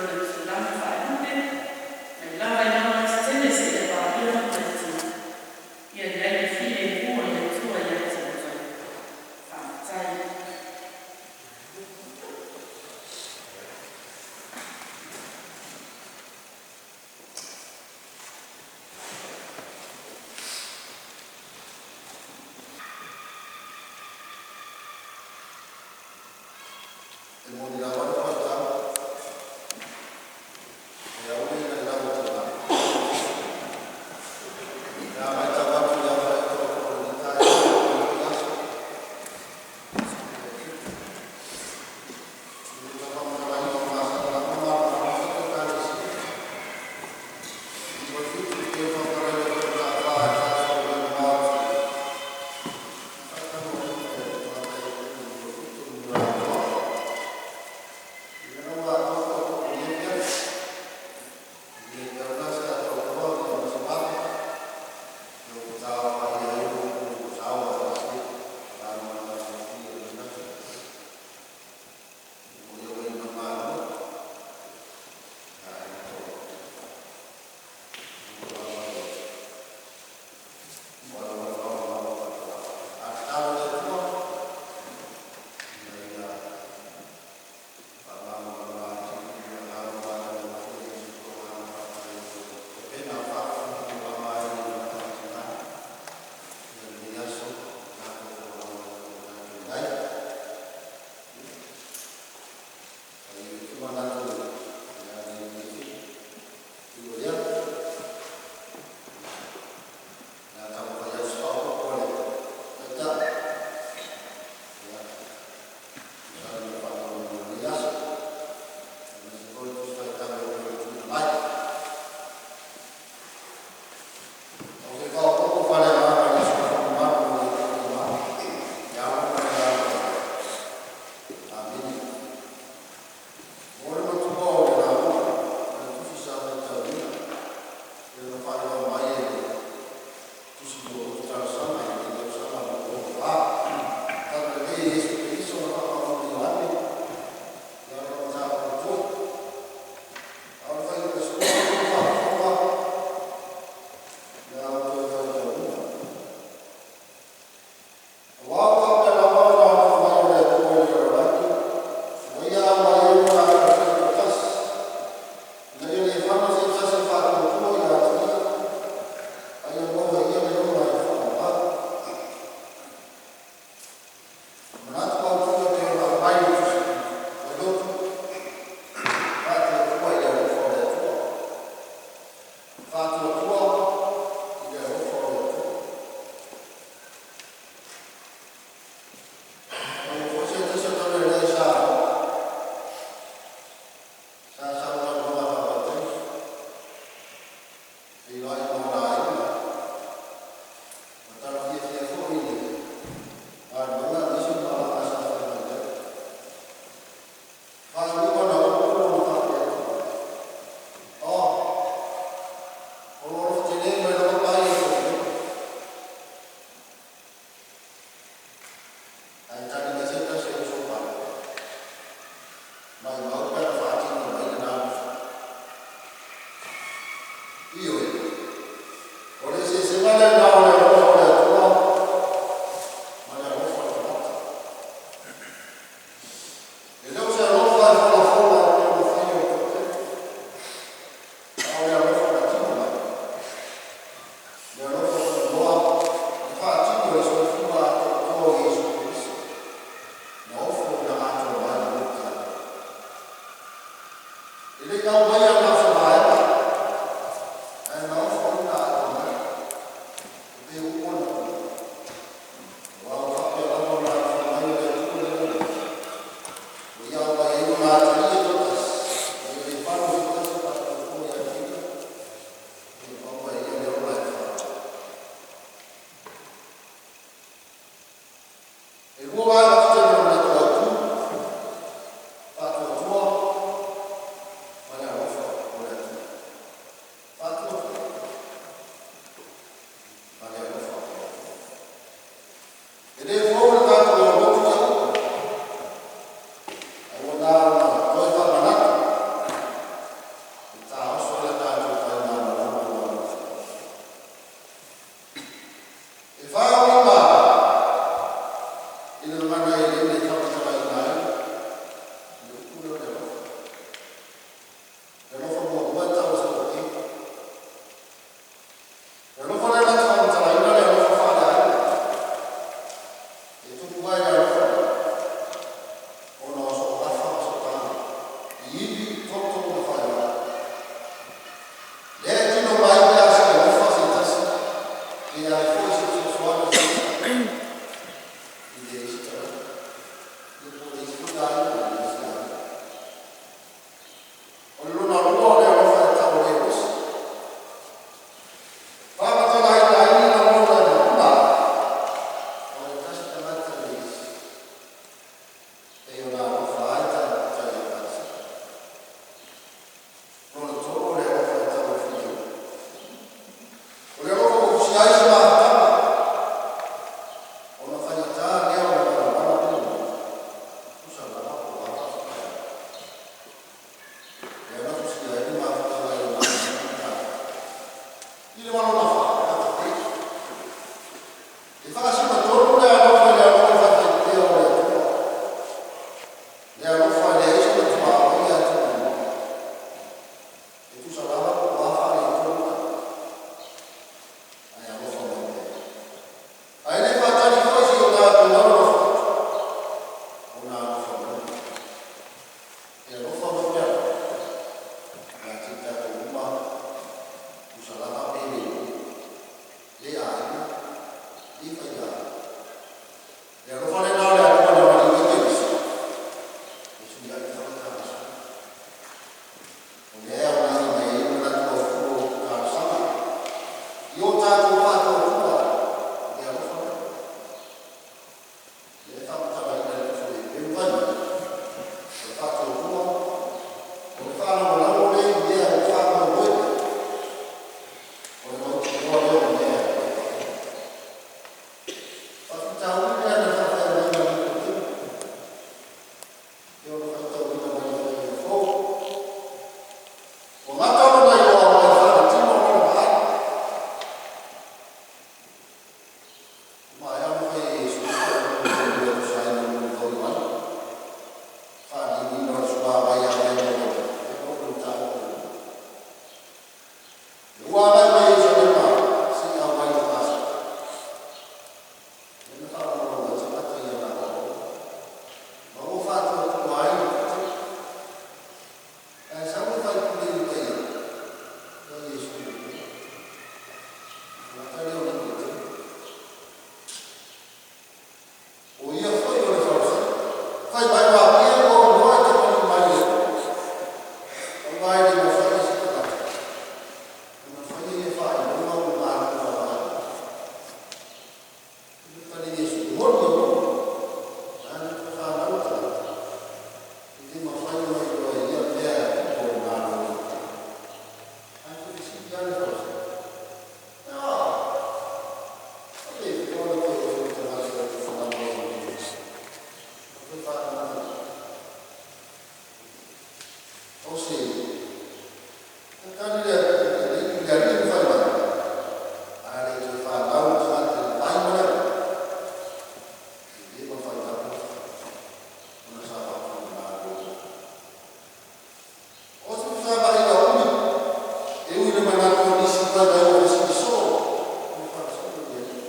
A: Manatu o le a le ilo lea. O le a taumafai atu se faaopoopo a le Taitai, ia, e tusa ai ma le faamoemoe o lenei aso, aemaise foi le Tusi Faitau e pei ona tuuina mai. O se faaopoopo faaleagaga i le suafa mamalu o le Atua Ia Alo ma le Agaga Paia. Amene. Mo le matua o le lauga ma le tusi sa faitauina, e pei ona faailoa mai e le tusi lipoti talosaga i lenei tausaga 2024. Talalelei e Iesu Keriso na faamanuia ane i lana mataupu foi. A o le fuaiupu 13 faafofoga le a ou toe faitauina. Aua ua faapea lava ona alofa mai le Atua i le lalolagi, ua Ia auai ai Lona Anatua atoatasi, ina ia le fano se tasi e faatuatua ia te Ia, a ia maua e ia le ola e faavavau. Manatu autu e pei ona aumai i le Tusi Fuailotu, faatuatua i le alofa o le Atua. Faatuatua i le alofa o le Atua. Maua foi se tasi o taulelei sa saunoa faavaitaimi, feiloai ma ona aiga, ma tala fiafia foi i le galuega aemaise o le malaga sa fai mai ai. Faaiuiu ana upu ona faapea atu, “Oh, o lou alofa tele mai lava pa ia e Ae tali mai se tasi o uso pale, maumau pe ana faatino mai lena alofa. Ioe, o le eseesega lena o le alofa o le Atua ma le alofa o le tagata. E le o se alofa e folafola e pei ona faia e le toatele, a o le alofa na tino mai. Le alofa tunoa na faatino e le soifua atoatoa o Iesu Keriso, na ofo ina atoa mai mo tatou. E le i aumaia na o se vaega, ae na ofo ina atoa mai. E pei o upu ona, aua ua faapea lava ona alofa mai le Atua i le lalolagi, ua Ia auai ai Lona Atalii e toatasi, ina ia le fano se tasi e faatuatua ia te Ia, a ia maua e ia le ola e faavavau. E lua vaega tetele o manatu autu, faatuatua ma le alofa. Faalagolago lea i mea ua faamoemoe, o le mautinoa lea o mea e faafitauli lea na faafeagai ma Nikodemo, e ono faitauina mai le Faiga Fou. Ua gata lona iloa mai faaletino lona vaai. Ua maea ona fai e Iesu faaupuga e tusa ai ma le loto mai. Faaliuina o le suavai e agai mai lagi, e oo i le mataupu lenei. Ua agai mai Ierusalema seia auai i le Paseka. Lea na faalogologo ai tagata i ana aoaoga, ma ua faatuatua ai le toatele. Ae sau le faipule Iutaia ia Iesu i le po. Tagata lea o Nikodemo. O ia foi o le Farisai. Fai mai ua apia ua iloa e tamalii mai le Atua. Aua e le mafai e se tagata ona faia ia faailoga ua matou vaavaai. Le tali Iesu, e moni, e moni, a na fanau le tagata, e le mafai ona iloa e ia mea e tupu o le Malo o le. Ae fesili lava le Farisai. Ah, e fea ona toe oso le tagata e fanau mai i le toe fanau mai. O se tali lea le alii ma fai mai. A le toe fanau le tagata i le vai ma le ula, e le mafai lava ona savatu i le Malo. O se fefaamaiga umi, e ui le manatu o nisi fai mai ua fesili soo le Farisai o le alii.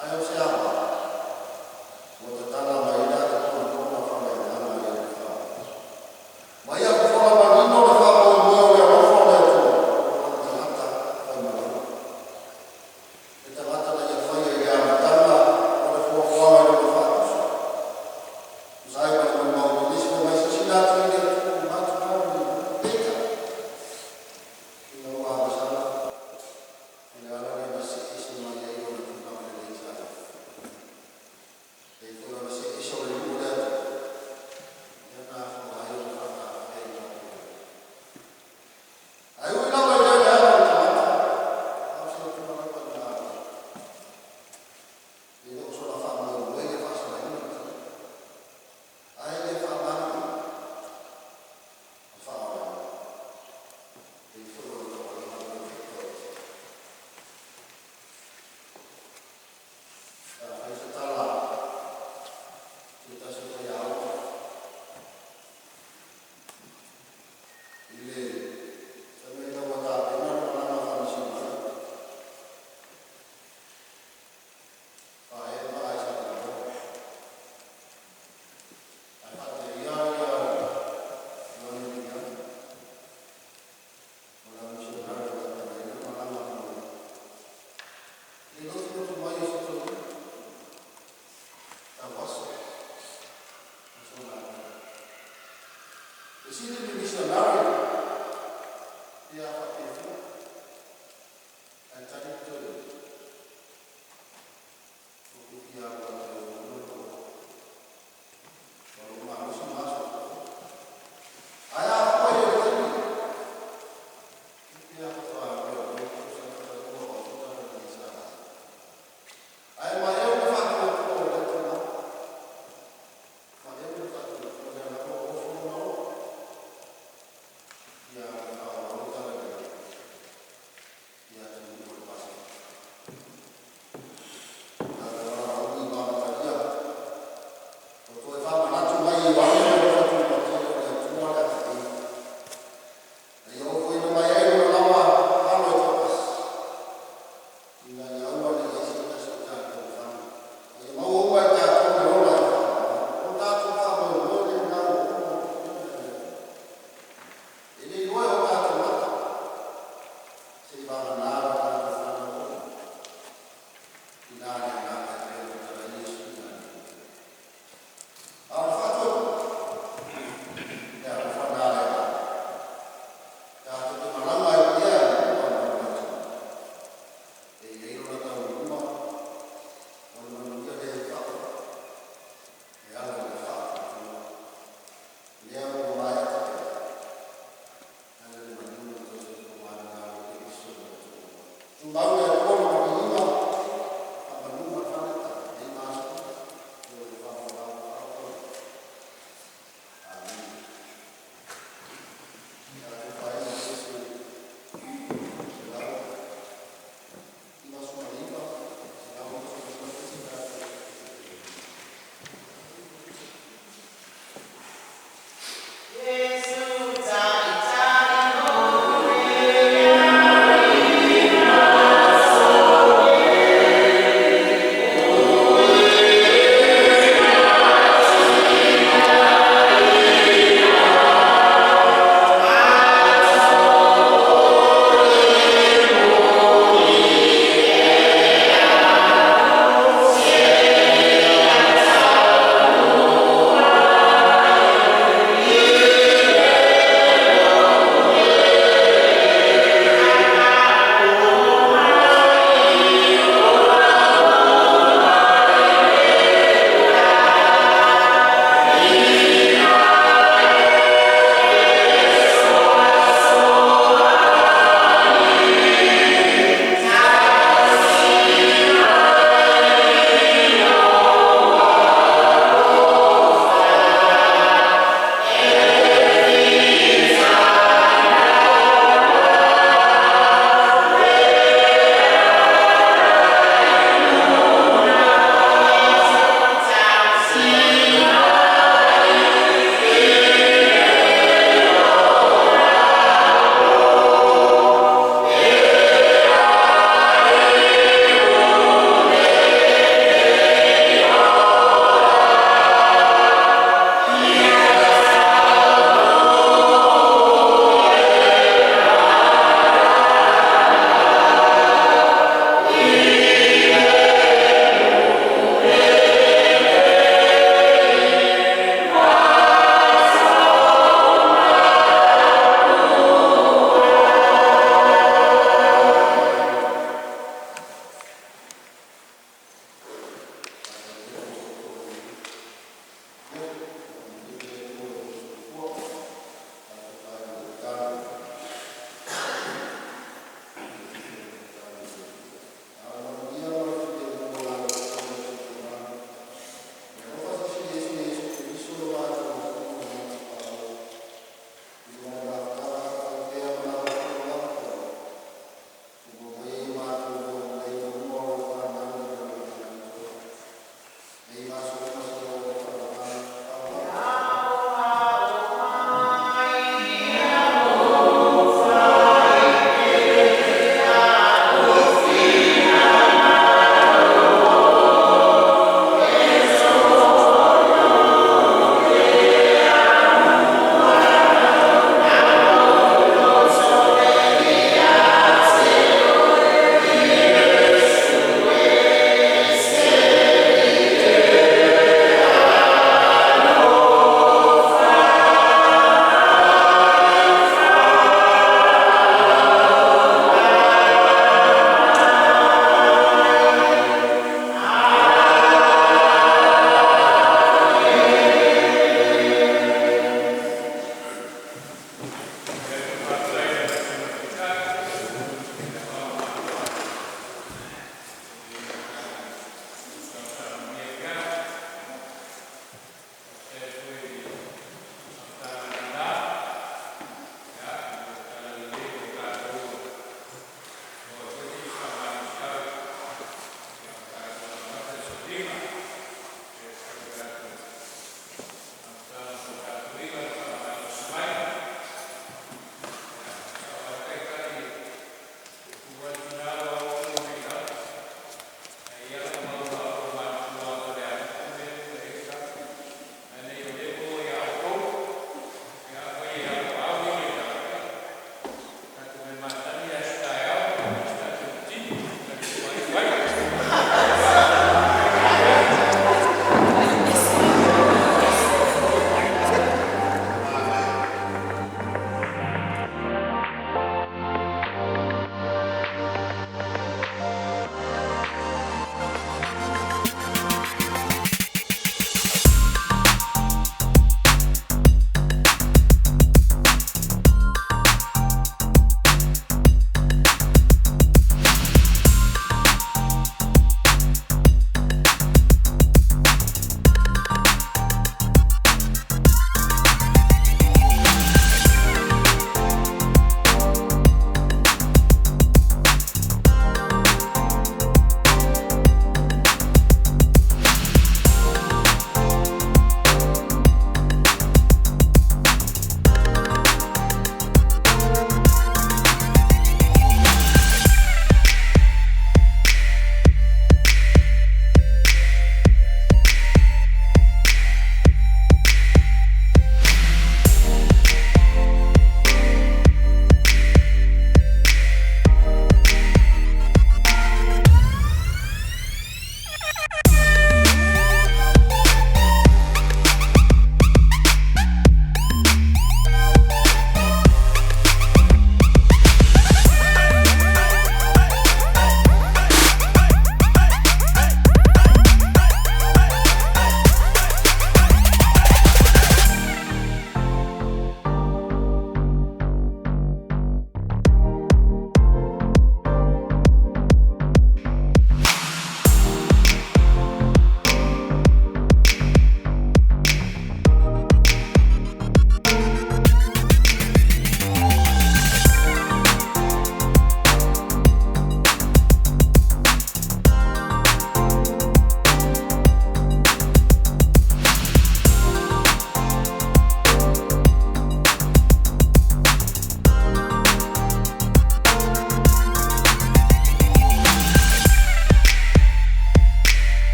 A: Ae o se aoga, ua tatala mai ai le ata tonatona faale-agaga i le fa. Ma ia fofoga manino le faamoemoe o le alofa o le Atua, o lona tagata faimalaua. Le tagata na ia faia i le amataga o le fuafuaga i lona faatusa. Tusa ai ma le molimau o nisi fai mai silasila atu i le Atua matumau le peitai ina ua agasala o le ala lea na see ese mai ai ona tulaga lelei sa i. E foi ona see ese o le nuu o le Atua, lea na afua ai ona faatafea i latou. Ae ui lava i lea leaga o le tagata, a o se Atua lava i na e le o sola faamoemoe ia faasalaina le tagata. Ae ia faamanu ma faaolaina. E foi o le taualama le faitoati. Sa fai se tala se tasi o faiaoga i le fai mai ina ua tapena le malaga faamisionare faaea vaa i Salelologa. Ae faateia ia Ioane Miliana malaga misionare o tapenaina le malaga le lotu mai o se toeaina tauaso aso lauga. Fesili le misionare ia